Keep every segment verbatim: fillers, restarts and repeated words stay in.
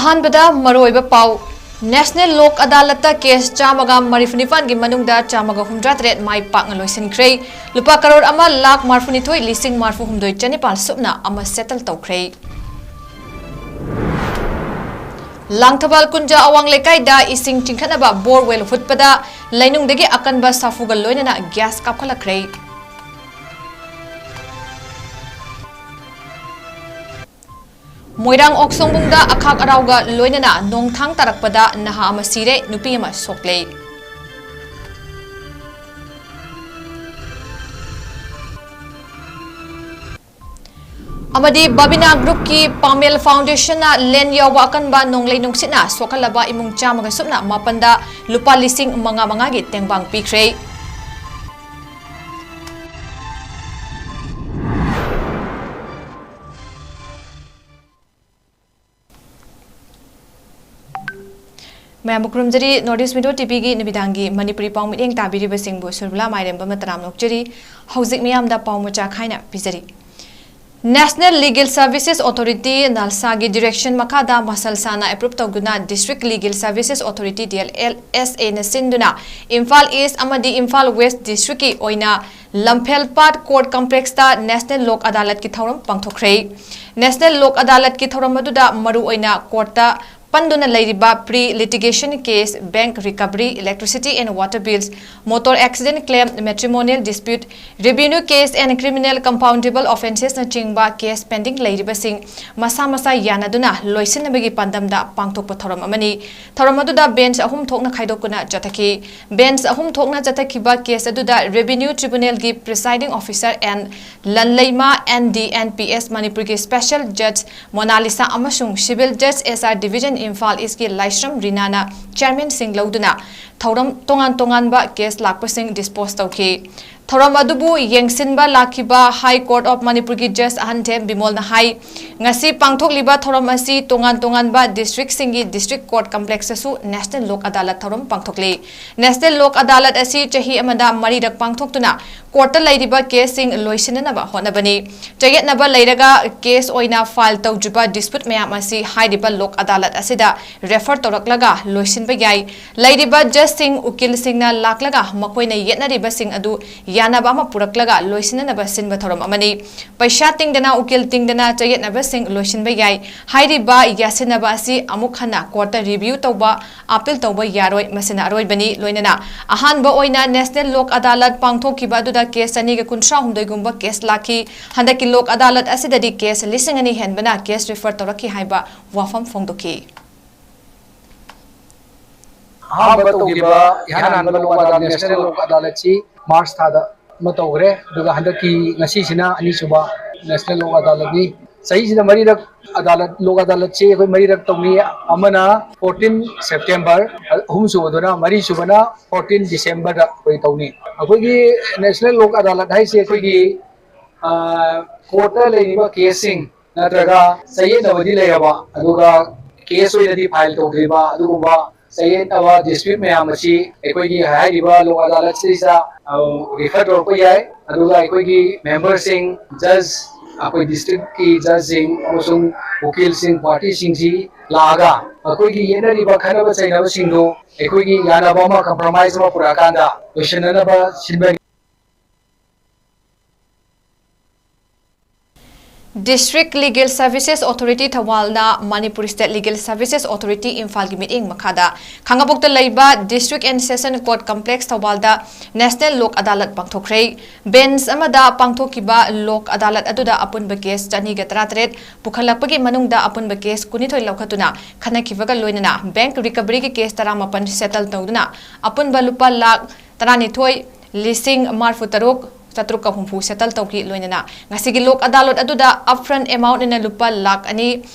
ꯑꯍꯥꯟꯕꯗ ꯃꯔꯨꯑꯣꯏꯕ ꯄꯥꯎ꯫ National Lok Adalat ꯇ case ꯆꯥꯝꯃꯒ ꯃꯔꯤꯐꯨ ꯅꯤꯄꯥꯟꯒꯤ ꯃꯅꯨꯡꯗ ꯆꯥꯝꯃꯒ ꯍꯨꯝꯗ꯭ꯔꯥ ꯇꯔꯦꯠ ꯃꯥꯏ ꯄꯥꯛꯅ ꯂꯣꯏꯁꯤꯟꯈ꯭ꯔꯦ꯫ ꯂꯨꯄꯥ ꯀꯔꯣꯔ ꯑꯃ ꯂꯥꯈ ꯃꯔꯤꯐꯨ ꯅꯤꯊꯣꯏ ꯂꯤꯁꯤꯡ ꯃꯔꯤꯐꯨ ꯍꯨꯝꯗꯣꯏ ꯆꯅꯤꯄꯥꯜ ꯁꯨꯞꯅ ꯑꯃ settle ꯇꯧꯈ꯭ꯔꯦ꯫ ꯂꯥꯡꯊꯕꯥꯜ ꯀꯨꯟꯖꯥ ꯑꯋꯥꯡ ꯂꯩꯀꯥꯏꯗ ꯏꯁꯤꯡ ꯆꯤꯡꯈꯠꯅꯕ borewell ꯍꯨꯠꯄꯗ ꯂꯩꯅꯨꯡꯗꯒꯤ ꯑꯀꯟꯕ ꯁꯥꯐꯨꯒ ꯂꯣꯏꯅꯅ gas ꯀꯥꯞꯈꯠꯂꯛꯈ꯭ꯔꯦ꯫ ꯃꯣꯏꯔꯥꯡ ꯑꯣꯛꯁꯣꯡꯕꯨꯡꯗ ꯑꯈꯥꯛ ꯑꯔꯥꯎꯒ ꯂꯣꯏꯅꯅ ꯅꯣꯡꯊꯥꯡ ꯇꯥꯔꯛꯄꯗ ꯅꯍꯥ ꯑꯃ ꯁꯤꯔꯦ, ꯅꯨꯄꯤ ꯑꯃ ꯁꯣꯛꯂꯦ꯫ ꯑꯃꯗꯤ Babina Group ꯀꯤ ꯄꯥꯃꯦꯜ Foundation ꯅ ꯂꯦꯟ ꯌꯥꯎꯕ ꯑꯀꯟꯕ ꯅꯣꯡꯂꯩ ꯅꯨꯡꯁꯤꯠꯅ ꯁꯣꯛꯍꯜꯂꯕ ꯏꯃꯨꯡ ꯆꯥꯝꯃꯒ ꯁꯨꯞꯅ ꯃꯥꯄꯟꯗ ꯂꯨꯄꯥ ꯂꯤꯁꯤꯡ ꯃꯉꯥ ꯃꯉꯥꯒꯤ ꯇꯦꯡꯕꯥꯡ ꯄꯤꯈ꯭ꯔꯦ꯫ ꯃꯌꯥꯝꯕꯨ ꯈꯨꯔꯨꯝꯖꯔꯤ꯫ North East Window T V ꯒꯤ ꯅꯨꯃꯤꯗꯥꯡꯒꯤ ꯃꯅꯤꯄꯨꯔꯤ ꯄꯥꯎ ꯃꯤꯠꯌꯦꯡ ꯇꯥꯕꯤꯔꯤꯕꯁꯤꯡꯕꯨ ꯁꯨꯔꯕꯂꯥ ꯃꯥꯏꯔꯦꯝꯕ ꯃꯇꯔꯥꯝ ꯅꯣꯛꯆꯔꯤ꯫ ꯍꯧꯖꯤꯛ ꯃꯤꯌꯥꯝꯗ ꯄꯥꯎ ꯃꯆꯥ ꯈꯥꯏꯅ ꯄꯤꯖꯔꯤ꯫ National Legal Services Authority, ꯅꯥꯜꯁꯥꯒꯤ direction ꯃꯈꯥꯗ ꯃꯁꯜ ꯁꯥꯅ approve ꯇꯧꯗꯨꯅ District Legal Services Authority, D L S A ꯅ ꯁꯤꯟꯗꯨꯅ ꯏꯝꯐꯥꯜ East ꯑꯃꯗꯤ ꯏꯝꯐꯥꯜ West District ꯀꯤ ꯑꯣꯏꯅ ꯂꯝꯐꯦꯜꯄꯥꯠ Court Complex ꯇ National Lok Adalat ꯀꯤ ꯊꯧꯔꯝ ꯄꯥꯡꯊꯣꯛꯈ꯭ꯔꯦ꯫ National Lok Adalat ꯀꯤ ꯊꯧꯔꯝ ꯑꯗꯨꯗ ꯃꯔꯨꯑꯣꯏꯅ court ꯇ ꯄꯟꯗꯨꯅ ꯂꯩꯔꯤꯕ pre litigation case, bank recovery, electricity and water bills, motor accident claim, matrimonial dispute, revenue case and criminal compoundable offences ꯅꯆꯤꯡꯕ case pending ꯂꯩꯔꯤꯕꯁꯤꯡ ꯃꯁꯥ ꯃꯁꯥ ꯌꯥꯅꯗꯨꯅ ꯂꯣꯏꯁꯤꯟꯅꯕꯒꯤ ꯄꯥꯟꯗꯝꯗ ꯄꯥꯡꯊꯣꯛꯄ ꯊꯧꯔꯝ ꯑꯃꯅꯤ꯫ ꯊꯧꯔꯝ ꯑꯗꯨꯗ bench ꯑꯍꯨꯝ ꯊꯣꯛꯅ ꯈꯥꯏꯗꯣꯛꯇꯨꯅ ꯆꯠꯊꯈꯤ꯫ Bench ꯑꯍꯨꯝ ꯊꯣꯛꯅ ꯆꯠꯊꯈꯤꯕ case ꯑꯗꯨꯗ Revenue Tribunal ꯒꯤ Presiding Officer N ꯂꯟꯂꯩꯃ, N D N P S ꯃꯅꯤꯄꯨꯔꯒꯤ Special Judge ꯃꯣꯅꯥꯂꯤꯁꯥ ꯑꯃꯁꯨꯡ Civil Judge S R Division Imphal East ꯀꯤ ꯂꯥꯏꯁ꯭ꯔꯝ ꯔꯤꯅꯥꯅ chairman ꯁꯤꯡ ꯂꯧꯗꯨꯅ ꯊꯧꯔꯝ ꯇꯣꯉꯥꯟ ꯇꯣꯉꯥꯟꯕ case ꯂꯥꯛꯄꯁꯤꯡ dispose ꯇꯧꯈꯤ꯫ ꯊꯧꯔꯝ ꯑꯗꯨꯕꯨ ꯌꯦꯡꯁꯤꯟꯕ ꯂꯥꯛꯈꯤꯕ High Court of ꯃꯅꯤꯄꯨꯔꯒꯤ ꯖꯖ ꯑꯍꯟꯊꯦꯝ ꯕꯤꯃꯣꯜꯅ ꯍꯥꯏ, ꯉꯁꯤ ꯄꯥꯡꯊꯣꯛꯂꯤꯕ ꯊꯧꯔꯝ ꯑꯁꯤ ꯇꯣꯉꯥꯟ ꯇꯣꯉꯥꯟꯕ ꯗꯤꯁꯇ꯭ꯔꯤꯛꯁꯤꯡꯒꯤ ꯗꯤꯁꯇ꯭ꯔꯤꯛ ꯀꯣꯔꯠ ꯀꯝꯄ꯭ꯂꯦꯛꯁꯇꯁꯨ ꯅꯦꯁꯅꯦꯜ ꯂꯣꯛ ꯑꯗꯥꯂꯠ ꯊꯧꯔꯝ ꯄꯥꯡꯊꯣꯛꯂꯤ꯫ ꯅꯦꯁꯅꯦꯜ ꯂꯣꯛ ꯑꯗꯥꯂꯠ ꯑꯁꯤ ꯆꯍꯤ ꯑꯃꯗ ꯃꯔꯤꯔꯛ ꯄꯥꯡꯊꯣꯛꯇꯨꯅ ꯀꯣꯔꯠꯇ ꯂꯩꯔꯤꯕ ꯀꯦꯁꯁꯤꯡ ꯂꯣꯏꯁꯤꯟꯅꯅꯕ ꯍꯣꯠꯅꯕꯅꯤ꯫ ꯆꯌꯦꯠꯅꯕ ꯂꯩꯔꯒ ꯀꯦꯁ ꯑꯣꯏꯅ ꯐꯥꯏꯜ ꯇꯧꯗ꯭ꯔꯤꯕ ꯗꯤꯁꯄ꯭ꯌꯨꯠ ꯃꯌꯥꯝ ꯑꯁꯤ ꯍꯥꯏꯔꯤꯕ ꯂꯣꯛ ꯑꯗꯥꯂꯠ ꯑꯁꯤꯗ ꯔꯦꯐꯔ ꯇꯧꯔꯛꯂꯒ ꯂꯣꯏꯁꯤꯟꯕ ꯌꯥꯏ꯫ ꯂꯩꯔꯤꯕ ꯖꯖꯁꯤꯡ, ꯎꯀꯤꯜꯁꯤꯡꯅ ꯂꯥꯛꯂꯒ ꯃꯈꯣꯏꯅ ꯌꯦꯠꯅꯔꯤꯕꯁꯤꯡ ꯑꯗꯨ ꯌꯥꯅꯕ ꯑꯃ ꯄꯨꯔꯛꯂꯒ ꯂꯣꯏꯁꯤꯟꯅꯅꯕ ꯁꯤꯟꯕ ꯊꯧꯔꯝ ꯑꯃꯅꯤ꯫ ꯄꯩꯁꯥ ꯇꯤꯡꯗꯅ, ꯎꯀꯤꯜ ꯇꯤꯡꯗꯅ ꯆꯌꯦꯠꯅꯕꯁꯤꯡ ꯂꯣꯏꯁꯤꯟꯕ ꯌꯥꯏ꯫ ꯍꯥꯏꯔꯤꯕ ꯌꯥꯁꯤꯟꯅꯕ ꯑꯁꯤ ꯑꯃꯨꯛ ꯍꯟꯅ ꯀꯣꯔꯠꯇ ꯔꯤꯚ꯭ꯌꯨ ꯇꯧꯕ, ꯑꯥꯄꯤꯜ ꯇꯧꯕ ꯌꯥꯔꯣꯏ꯫ ꯃꯁꯤꯅ ꯑꯔꯣꯏꯕꯅꯤ꯫ ꯂꯣꯏꯅꯅ ꯑꯍꯥꯟꯕ ꯑꯣꯏꯅ ꯅꯦꯁꯅꯦꯜ ꯂꯣꯛ ꯑꯗꯥꯂꯠ ꯄꯥꯡꯊꯣꯛꯈꯤꯕ ꯑꯗꯨꯗ ꯀꯦꯁ ꯆꯅꯤꯒ ꯀꯨꯟꯊ꯭ꯔꯥ ꯍꯨꯝꯗꯣꯏꯒꯨꯝꯕ ꯀꯦꯁ ꯂꯥꯛꯈꯤ꯫ ꯍꯟꯗꯛꯀꯤ ꯂꯣꯛ ꯑꯗꯥꯂꯠ ꯑꯁꯤꯗꯗꯤ ꯀꯦꯁ ꯂꯤꯁꯤꯡ ꯑꯅꯤ ꯍꯦꯟꯕꯅ ꯀꯦꯁ ꯔꯤꯐꯔ ꯇꯧꯔꯛꯈꯤ ꯍꯥꯏꯕ ꯋꯥꯐꯝ ꯐꯣꯡꯗꯣꯛꯈꯤ꯫ ꯑꯍꯥꯟꯕ ꯇꯧꯈꯤꯕ ꯏꯍꯥꯟ ꯍꯥꯟꯕ ꯂꯣꯛ ꯑꯗꯥꯂꯠ, ꯅꯦꯁꯅꯦꯜ ꯂꯣꯛ ꯑꯗꯥꯂꯠꯁꯤ ꯃꯥꯔꯆ ꯊꯥꯗ ꯑꯃ ꯇꯧꯈ꯭ꯔꯦ, ꯑꯗꯨꯒ ꯍꯟꯗꯛꯀꯤ ꯉꯁꯤꯁꯤꯅ ꯑꯅꯤꯁꯨꯕ ꯅꯦꯁꯅꯦꯜ ꯂꯣꯛ ꯑꯗꯥꯂꯠꯅꯤ꯫ ꯆꯍꯤꯁꯤꯗ ꯃꯔꯤꯔꯛ ꯑꯗꯥꯂꯠ, ꯂꯣꯛ ꯑꯗꯥꯂꯠꯁꯤ ꯑꯩꯈꯣꯏ ꯃꯔꯤꯔꯛ ꯇꯧꯅꯤ꯫ ꯑꯃꯅ ꯐꯣꯔꯇꯤꯟ ꯁꯦꯞꯇꯦꯝꯕꯔ, ꯑꯍꯨꯝꯁꯨꯕꯗꯨꯅ, ꯃꯔꯤꯁꯨꯕꯅ ꯐꯣꯔꯇꯤꯟ ꯗꯤꯁꯦꯝꯕꯔꯗ ꯑꯩꯈꯣꯏ ꯇꯧꯅꯤ꯫ ꯑꯩꯈꯣꯏꯒꯤ ꯅꯦꯁꯅꯦꯜ ꯂꯣꯛ ꯑꯗꯥꯂꯠ ꯍꯥꯏꯁꯦ ꯑꯩꯈꯣꯏꯒꯤ, ꯑ, ꯀꯣꯔꯠꯇ ꯂꯩꯔꯤꯕ ꯀꯦꯁꯁꯤꯡ ꯅꯠꯇ꯭ꯔꯒ ꯆꯌꯦꯠꯅꯕꯗꯤ ꯂꯩꯔꯕ, ꯑꯗꯨꯒ ꯀꯦꯁ ꯑꯣꯏꯅꯗꯤ ꯐꯥꯏꯜ ꯇꯧꯗ꯭ꯔꯤꯕ ꯑꯗꯨꯒꯨꯝꯕ ꯆꯌꯦꯠꯅꯕ, ꯗꯤꯁꯄ꯭ꯌꯨꯠ ꯃꯌꯥꯝ ꯑꯁꯤ ꯑꯩꯈꯣꯏꯒꯤ ꯍꯥꯏꯔꯤꯕ ꯂꯣꯛ ꯑꯗꯥꯂꯠꯁꯤꯗ, ꯑ, ꯔꯤꯐꯔ ꯇꯧꯔꯛꯄ ꯌꯥꯏ꯫ ꯑꯗꯨꯒ ꯑꯩꯈꯣꯏꯒꯤ ꯃꯦꯝꯕꯔꯁꯤꯡ, ꯖꯖ, ꯑꯩꯈꯣꯏ ꯗꯤꯁꯇ꯭ꯔꯤꯛꯀꯤ ꯖꯖꯁꯤꯡ ꯑꯃꯁꯨꯡ ꯎꯀꯤꯜꯁꯤꯡ, ꯄꯥꯔꯇꯤꯁꯤꯡꯁꯤ ꯂꯥꯛꯑꯒ ꯑꯩꯈꯣꯏꯒꯤ ꯌꯦꯠꯅꯔꯤꯕ ꯈꯠꯅꯕ ꯆꯩꯅꯕꯁꯤꯡꯗꯨ ꯑꯩꯈꯣꯏꯒꯤ ꯌꯥꯅꯕ ꯑꯃ, ꯀꯝꯄ꯭ꯔꯣꯃꯥꯏꯁ ꯑꯃ ꯄꯨꯔꯛꯑꯀꯥꯟꯗ ꯂꯣꯏꯁꯤꯟꯅꯅꯕ ꯁꯤꯟꯕ꯫ District Legal Services Authority ꯊꯧꯕꯥꯜꯅ Manipur State Legal Services Authority ꯏꯝꯐꯥꯜꯒꯤ ꯃꯤꯠꯌꯦꯡ ꯃꯈꯥꯗ ꯈꯥꯡꯉꯕꯣꯛꯇ ꯂꯩꯕ District and Session Court Complex ꯊꯧꯕꯥꯜꯗ ꯅꯦꯁꯅꯦꯜ ꯂꯣꯛ ꯑꯗꯥꯂꯠ ꯄꯥꯡꯊꯣꯛꯈ꯭ꯔꯦ꯫ ꯕꯦꯟꯆ ꯑꯃꯗ ꯄꯥꯡꯊꯣꯛꯈꯤꯕ ꯂꯣꯛ ꯑꯗꯥꯂꯠ ꯑꯗꯨꯗ ꯑꯄꯨꯟꯕ ꯀꯦꯁ ꯆꯅꯤꯒ ꯇꯔꯥꯇꯔꯦꯠ ꯄꯨꯈꯠꯂꯛꯄꯒꯤ ꯃꯅꯨꯡꯗ ꯑꯄꯨꯟꯕ ꯀꯦꯁ ꯀꯨꯟꯅꯤꯊꯣꯏ ꯂꯧꯈꯠꯇꯨꯅ ꯈꯟꯅꯈꯤꯕꯒ ꯂꯣꯏꯅꯅ ꯕꯦꯡꯛ ꯔꯤꯀꯚꯔꯤꯒꯤ ꯀꯦꯁ ꯇꯔꯥꯃꯥꯄꯟ ꯁꯦꯇꯜ ꯇꯧꯗꯨꯅ ꯑꯄꯨꯟꯕ ꯂꯨꯄꯥ ꯂꯥꯈ ꯇꯔꯥꯅꯤꯊꯣꯏ ꯂꯤꯁꯤꯡ ꯃꯔꯤꯐꯨ ꯇꯔꯨꯛ ꯆꯥꯇ꯭ꯔꯨꯛꯀ ꯍꯨꯝꯐꯨ ꯁꯦꯇꯜ ꯇꯧꯈꯤ꯫ ꯂꯣꯏꯅꯅ ꯉꯁꯤꯒꯤ ꯂꯣꯛ ꯑꯗꯥꯂꯠ ꯑꯗꯨꯗ ꯑꯞꯐ꯭ꯔꯟ ꯑꯦꯃꯥꯎꯟꯠ ꯑꯣꯏꯅ ꯂꯨꯄꯥ ꯂꯥꯈ ꯑꯅꯤ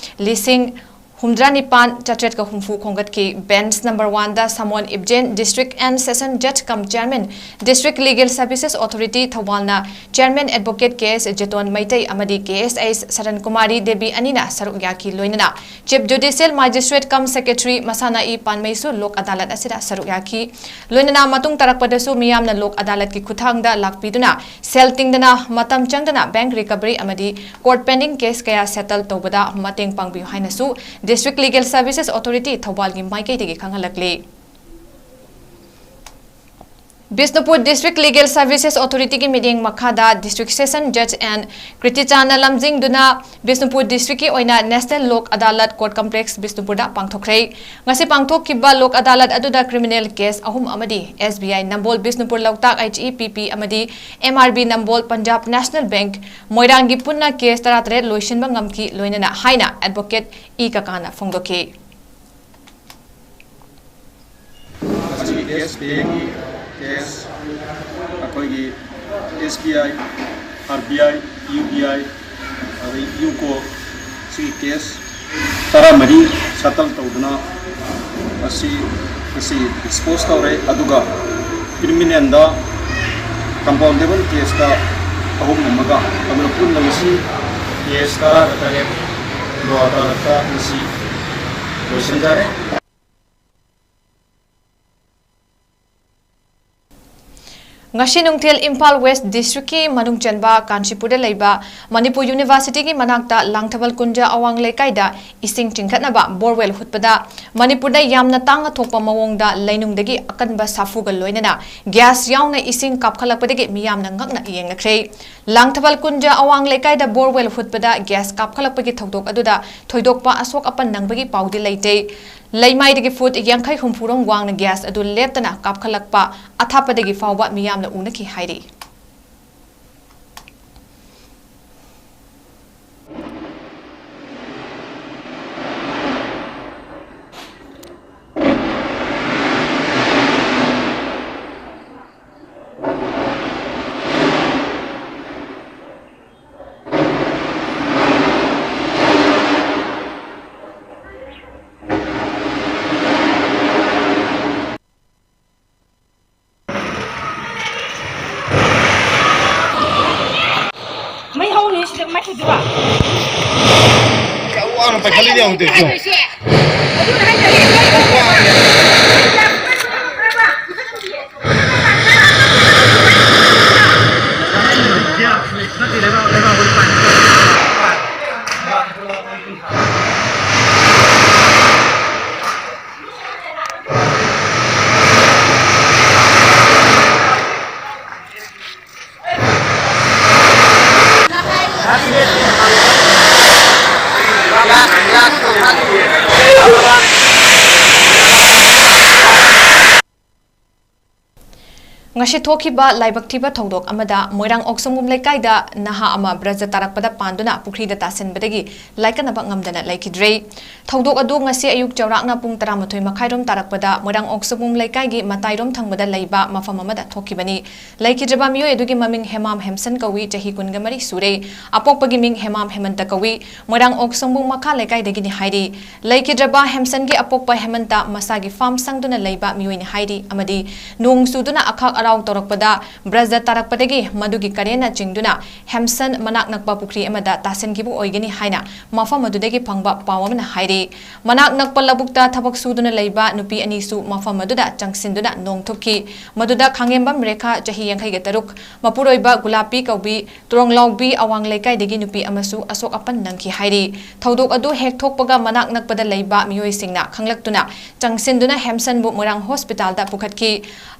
ꯂꯤꯁꯤꯡ ꯍꯨꯝꯗ꯭ꯔꯥ ꯅꯤꯄꯥꯟ, ꯆꯥꯇ꯭ꯔꯦꯠꯀ ꯍꯨꯝꯐꯨ ꯈꯣꯝꯒꯠꯈꯤ꯫ Bench number one the summon ꯏꯕꯖꯦꯟ District and Session Judge cum Chairman, District Legal Services Authority ꯊꯧꯕꯥꯜꯅ Chairman Advocate ꯀꯦ ꯑꯦꯁ ꯖꯦꯇꯣꯟ ꯃꯩꯇꯩ ꯑꯃꯗꯤ ꯀꯦ ꯑꯦꯁ ꯑꯩꯆ ꯁꯔꯟ ꯀꯨꯃꯥꯔꯤ ꯗꯦꯕꯤ ꯑꯅꯤꯅ ꯁꯔꯨꯛ ꯌꯥꯈꯤ꯫ ꯂꯣꯏꯅꯅ Chief Judicial Magistrate cum Secretary ꯃꯁꯥꯅ ꯏ ꯄꯥꯟꯃꯩꯁꯨ ꯂꯣꯛ ꯑꯗꯥꯂꯠ ꯑꯁꯤꯗ ꯁꯔꯨꯛ ꯌꯥꯈꯤ꯫ ꯂꯣꯏꯅꯅ ꯃꯇꯨꯡ ꯇꯥꯔꯛꯄꯗꯁꯨ ꯃꯤꯌꯥꯝꯅ ꯂꯣꯛ ꯑꯗꯥꯂꯠꯀꯤ ꯈꯨꯠꯊꯥꯡꯗ ꯂꯥꯛꯄꯤꯗꯨꯅ ꯁꯦꯜ ꯇꯤꯡꯗꯅ, ꯃꯇꯝ ꯆꯪꯗꯅ bank recovery ꯑꯃꯗꯤ court pending case ꯀꯌꯥ settle ꯇꯧꯕꯗ ꯃꯇꯦꯡ ꯄꯥꯡꯕꯤꯌꯨ ꯍꯥꯏꯅꯁꯨ District Legal Services Authority ꯊꯧꯕꯥꯜꯒꯤ ꯃꯥꯏꯀꯩꯗꯒꯤ ꯈꯪꯍꯜꯂꯛꯂꯤ꯫ Bishnupur District Legal Services Authority ꯒꯤ ꯃꯤꯠꯌꯦꯡ ꯃꯈꯥꯗ District Session Judge ꯑꯦꯟ ꯀ꯭ꯔꯤꯇꯤꯆꯥꯟꯅ ꯂꯝꯖꯤꯡꯗꯨꯅ ꯕꯤꯁꯅꯨꯄꯨꯔ District ꯀꯤ ꯑꯣꯏꯅ National ꯂꯣꯛ ꯑꯗꯥꯂꯠ Court Complex ꯕꯤꯁꯅꯨꯄꯨꯔꯗ ꯄꯥꯡꯊꯣꯛꯈ꯭ꯔꯦ꯫ ꯉꯁꯤ ꯄꯥꯡꯊꯣꯛꯈꯤꯕ ꯂꯣꯛ ꯑꯗꯥꯂꯠ ꯑꯗꯨꯗ criminal case ꯑꯍꯨꯝ ꯑꯃꯗꯤ ꯑꯦꯁ ꯕꯤ ꯑꯥꯏ ꯅꯝꯕꯣꯜ ꯕꯤꯁꯅꯨꯄꯨꯔ ꯂꯣꯛꯇꯥꯛ ꯑꯩꯆ ꯏ ꯄꯤ ꯄꯤ ꯑꯃꯗꯤ ꯑꯦꯝ ꯑꯥꯔ ꯕꯤ ꯅꯝꯕꯣꯜ ꯄꯟꯖꯥꯕ ꯅꯦꯁꯅꯦꯜ ꯕꯦꯡꯛ ꯃꯣꯏꯔꯥꯡꯒꯤ ꯄꯨꯟꯅ case ꯇꯔꯥꯇꯔꯦꯠ ꯂꯣꯏꯁꯤꯟꯕ ꯉꯝꯈꯤ꯫ ꯂꯣꯏꯅꯅ ꯍꯥꯏꯅ Advocate ꯏ ꯀꯀꯥꯅ ꯐꯣꯡꯗꯣꯛꯈꯤ꯫ ꯑꯁꯤꯒꯤ ꯀꯦꯁ ꯄꯦꯒꯤ ꯀꯦꯁ ꯑꯩꯈꯣꯏꯒꯤ ꯑꯦꯁ ꯕꯤ ꯑꯥꯏ, ꯑꯥꯔ ꯕꯤ ꯑꯥꯏ, ꯌꯨ ꯕꯤ ꯑꯥꯏ, ꯑꯗꯩ ꯌꯨꯀꯣ, ꯁꯤꯒꯤ ꯀꯦꯁ ꯇꯔꯥꯃꯔꯤ ꯁꯦꯇꯜ ꯇꯧꯗꯨꯅ ꯑꯁꯤ ꯉꯁꯤ ꯗꯤꯁꯄꯣꯁ ꯇꯧꯔꯦ꯫ ꯑꯗꯨꯒ ꯀ꯭ꯔꯤꯃꯤꯅꯦꯜꯗ ꯀꯝꯄꯥꯎꯟꯗꯦꯕꯜ ꯀꯦꯁꯇ ꯑꯍꯨꯝ ꯑꯃꯒ, ꯑꯗꯨꯅ ꯄꯨꯟꯅ ꯉꯁꯤ ꯀꯦꯁ ꯇꯔꯥꯒ ꯇꯔꯦꯠ ꯒꯣꯋꯥ ꯑꯗꯥꯂꯠꯇ ꯉꯁꯤ ꯂꯣꯏꯁꯤꯟꯖꯔꯦ꯫ ꯉꯁꯤ ꯅꯨꯡꯊꯤꯜ ꯏꯝꯐꯥꯜ ꯋꯦꯁ ꯗꯤꯁꯇ꯭ꯔꯤꯛꯀꯤ ꯃꯅꯨꯡ ꯆꯟꯕ ꯀꯥꯟꯆꯤꯄꯨꯔꯗ ꯂꯩꯕ ꯃꯅꯤꯄꯨꯔ ꯌꯨꯅꯤꯚꯔꯁꯤꯇꯤꯒꯤ ꯃꯅꯥꯛꯇ ꯂꯥꯡꯊꯕꯥꯜ ꯀꯨꯟꯖ ꯑꯋꯥꯡ ꯂꯩꯀꯥꯏꯗ ꯏꯁꯤꯡ ꯆꯤꯡꯈꯠꯅꯕ borewell ꯍꯨꯠꯄꯗ ꯃꯅꯤꯄꯨꯔꯗ ꯌꯥꯝꯅ ꯇꯥꯡꯅ ꯊꯣꯛꯄ ꯃꯑꯣꯡꯗ ꯂꯩꯅꯨꯡꯗꯒꯤ ꯑꯀꯟꯕ ꯁꯥꯐꯨꯒ ꯂꯣꯏꯅꯅ gas ꯌꯥꯎꯅ ꯏꯁꯤꯡ ꯀꯥꯞꯈꯠꯂꯛꯄꯗꯒꯤ ꯃꯤꯌꯥꯝꯅ ꯉꯛꯅ ꯌꯦꯡꯅꯈ꯭ꯔꯦ꯫ ꯂꯥꯡꯊꯕꯥꯜ ꯀꯨꯟꯖ ꯑꯋꯥꯡ ꯂꯩꯀꯥꯏꯗ borewell ꯍꯨꯠꯄꯗ gas ꯀꯥꯞꯈꯠꯂꯛꯄꯒꯤ ꯊꯧꯗꯣꯛ ꯑꯗꯨꯗ ꯊꯣꯏꯗꯣꯛꯄ ꯑꯁꯣꯛ ꯑꯄꯟ ꯅꯪꯕꯒꯤ ꯄꯥꯎꯗꯤ ꯂꯩꯇꯦ꯫ ꯂꯩꯃꯥꯏꯗꯒꯤ ꯐꯨꯠ ꯌꯥꯡꯈꯩ ꯍꯨꯝꯐꯨꯔꯣꯝ ꯋꯥꯡꯅ gas ꯑꯗꯨ ꯂꯦꯞꯇꯅ ꯀꯥꯞꯈꯠꯂꯛꯄ ꯑꯊꯥꯞꯄꯗꯒꯤ ꯐꯥꯎꯕ ꯃꯤꯌꯥꯝꯅ ꯎꯅꯈꯤ ꯍꯥꯏꯔꯤ꯫ ꯌꯥꯎꯗꯦ꯫ ꯉꯁꯤ ꯊꯣꯛꯈꯤꯕ ꯂꯥꯏꯕꯛ ꯊꯤꯕ ꯊꯧꯗꯣꯛ ꯑꯃꯗ ꯃꯣꯏꯔꯥꯡ ꯑꯣꯛꯁꯪꯕꯝ ꯂꯩꯀꯥꯏꯗ ꯅꯍꯥ ꯑꯃ ꯕ꯭ꯔꯖ ꯇꯥꯔꯛꯄꯗ ꯄꯥꯟꯗꯨꯅ ꯄꯨꯈ꯭ꯔꯤꯗ ꯇꯥꯁꯤꯟꯕꯗꯒꯤ ꯂꯥꯏꯀꯠꯅꯕ ꯉꯝꯗꯅ ꯂꯩꯈꯤꯗ꯭ꯔꯦ꯫ ꯊꯧꯗꯣꯛ ꯑꯗꯨ ꯉꯁꯤ ꯑꯌꯨꯛ ꯆꯥꯎꯔꯥꯛꯅ ꯄꯨꯡ ꯇꯔꯥꯃꯥꯊꯣꯏ ꯃꯈꯥꯏꯔꯣꯝ ꯇꯥꯔꯛꯄꯗ ꯃꯣꯏꯔꯥꯡ ꯑꯣꯛꯁꯪꯕꯝ ꯂꯩꯀꯥꯏꯒꯤ ꯃꯇꯥꯏꯔꯣꯝ ꯊꯪꯕꯗ ꯂꯩꯕ ꯃꯐꯝ ꯑꯃꯗ ꯊꯣꯛꯈꯤꯕꯅꯤ꯫ ꯂꯩꯈꯤꯗ꯭ꯔꯕ ꯃꯤꯑꯣꯏ ꯑꯗꯨꯒꯤ ꯃꯃꯤꯡ ꯍꯦꯃꯥꯝ ꯍꯦꯝꯁꯟ ꯀꯧꯏ, ꯆꯍꯤ ꯀꯨꯟꯒ ꯃꯔꯤ ꯁꯨꯔꯦ꯫ ꯑꯄꯣꯛꯄꯒꯤ ꯃꯤꯡ ꯍꯦꯃꯥꯝ ꯍꯦꯃꯟꯇ ꯀꯧꯏ, ꯃꯣꯏꯔꯥꯡ ꯑꯣꯛꯁꯪꯕꯝ ꯃꯈꯥ ꯂꯩꯀꯥꯏꯗꯒꯤꯅꯤ ꯍꯥꯏꯔꯤ꯫ ꯂꯩꯈꯤꯗ꯭ꯔꯕ ꯍꯦꯝꯁꯟꯒꯤ ꯑꯄꯣꯛꯄ ꯍꯦꯃꯟꯇ ꯃꯁꯥꯒꯤ ꯐꯥꯝ ꯁꯪꯗꯨꯅ ꯂꯩꯕ ꯃꯤꯑꯣꯏꯅꯤ ꯍꯥꯏꯔꯤ ꯑꯃꯗꯤ ꯅꯣꯡ ꯆꯨꯗꯨꯅ ꯑꯈꯥꯛ ꯑꯔꯥꯎ ꯇꯧꯔꯛꯄꯗ ꯕ꯭ꯔꯖ ꯇꯥꯔꯛꯄꯗꯒꯤ ꯃꯗꯨꯒꯤ ꯀꯔꯦꯟꯅ ꯆꯤꯡꯗꯨꯅ ꯍꯦꯝꯁꯟ ꯃꯅꯥꯛ ꯅꯛꯄ ꯄꯨꯈ꯭ꯔꯤ ꯑꯃꯗ ꯇꯥꯁꯤꯟꯈꯤꯕ ꯑꯣꯏꯒꯅꯤ ꯍꯥꯏꯅ ꯃꯐꯝ ꯑꯗꯨꯗꯒꯤ ꯐꯪꯕ ꯄꯥꯎ ꯑꯃꯅ ꯍꯥꯏꯔꯤ꯫ ꯃꯅꯥꯛ ꯅꯛꯄ ꯂꯧꯕꯨꯛꯇ ꯊꯕꯛ ꯁꯨꯗꯨꯅ ꯂꯩꯕ ꯅꯨꯄꯤ ꯑꯅꯤꯁꯨ ꯃꯐꯝ ꯑꯗꯨꯗ ꯆꯪꯁꯤꯟꯗꯨꯅ ꯅꯣꯡ ꯊꯨꯞꯈꯤ꯫ ꯃꯗꯨꯗ ꯈꯥꯡꯉꯦꯝꯕꯝ ꯔꯦꯈꯥ, ꯆꯍꯤ ꯌꯥꯡꯈꯩꯒ ꯇꯔꯨꯛ, ꯃꯄꯨꯔꯣꯏꯕ ꯒꯨꯂꯥꯄꯤ ꯀꯧꯕꯤ, ꯇ꯭ꯔꯣꯡꯂꯥꯎꯕꯤ ꯑꯋꯥꯡ ꯂꯩꯀꯥꯏꯗꯒꯤ ꯅꯨꯄꯤ ꯑꯃꯁꯨ ꯑꯁꯣꯛ ꯑꯄꯟ ꯅꯪꯈꯤ ꯍꯥꯏꯔꯤ꯫ ꯊꯧꯗꯣꯛ ꯑꯗꯨ ꯍꯦꯛ ꯊꯣꯛꯄꯒ ꯃꯅꯥꯛ ꯅꯛꯄꯗ ꯂꯩꯕ ꯃꯤꯑꯣꯏꯁꯤꯡꯅ ꯈꯪꯂꯛꯇꯨꯅ ꯆꯪꯁꯤꯟꯗꯨꯅ ꯍꯦꯝꯁꯟꯕꯨ ꯃꯣꯏꯔꯥꯡ ꯍꯣꯁꯄꯤꯇꯥꯜꯗ ꯄꯨꯈꯠꯈꯤ꯫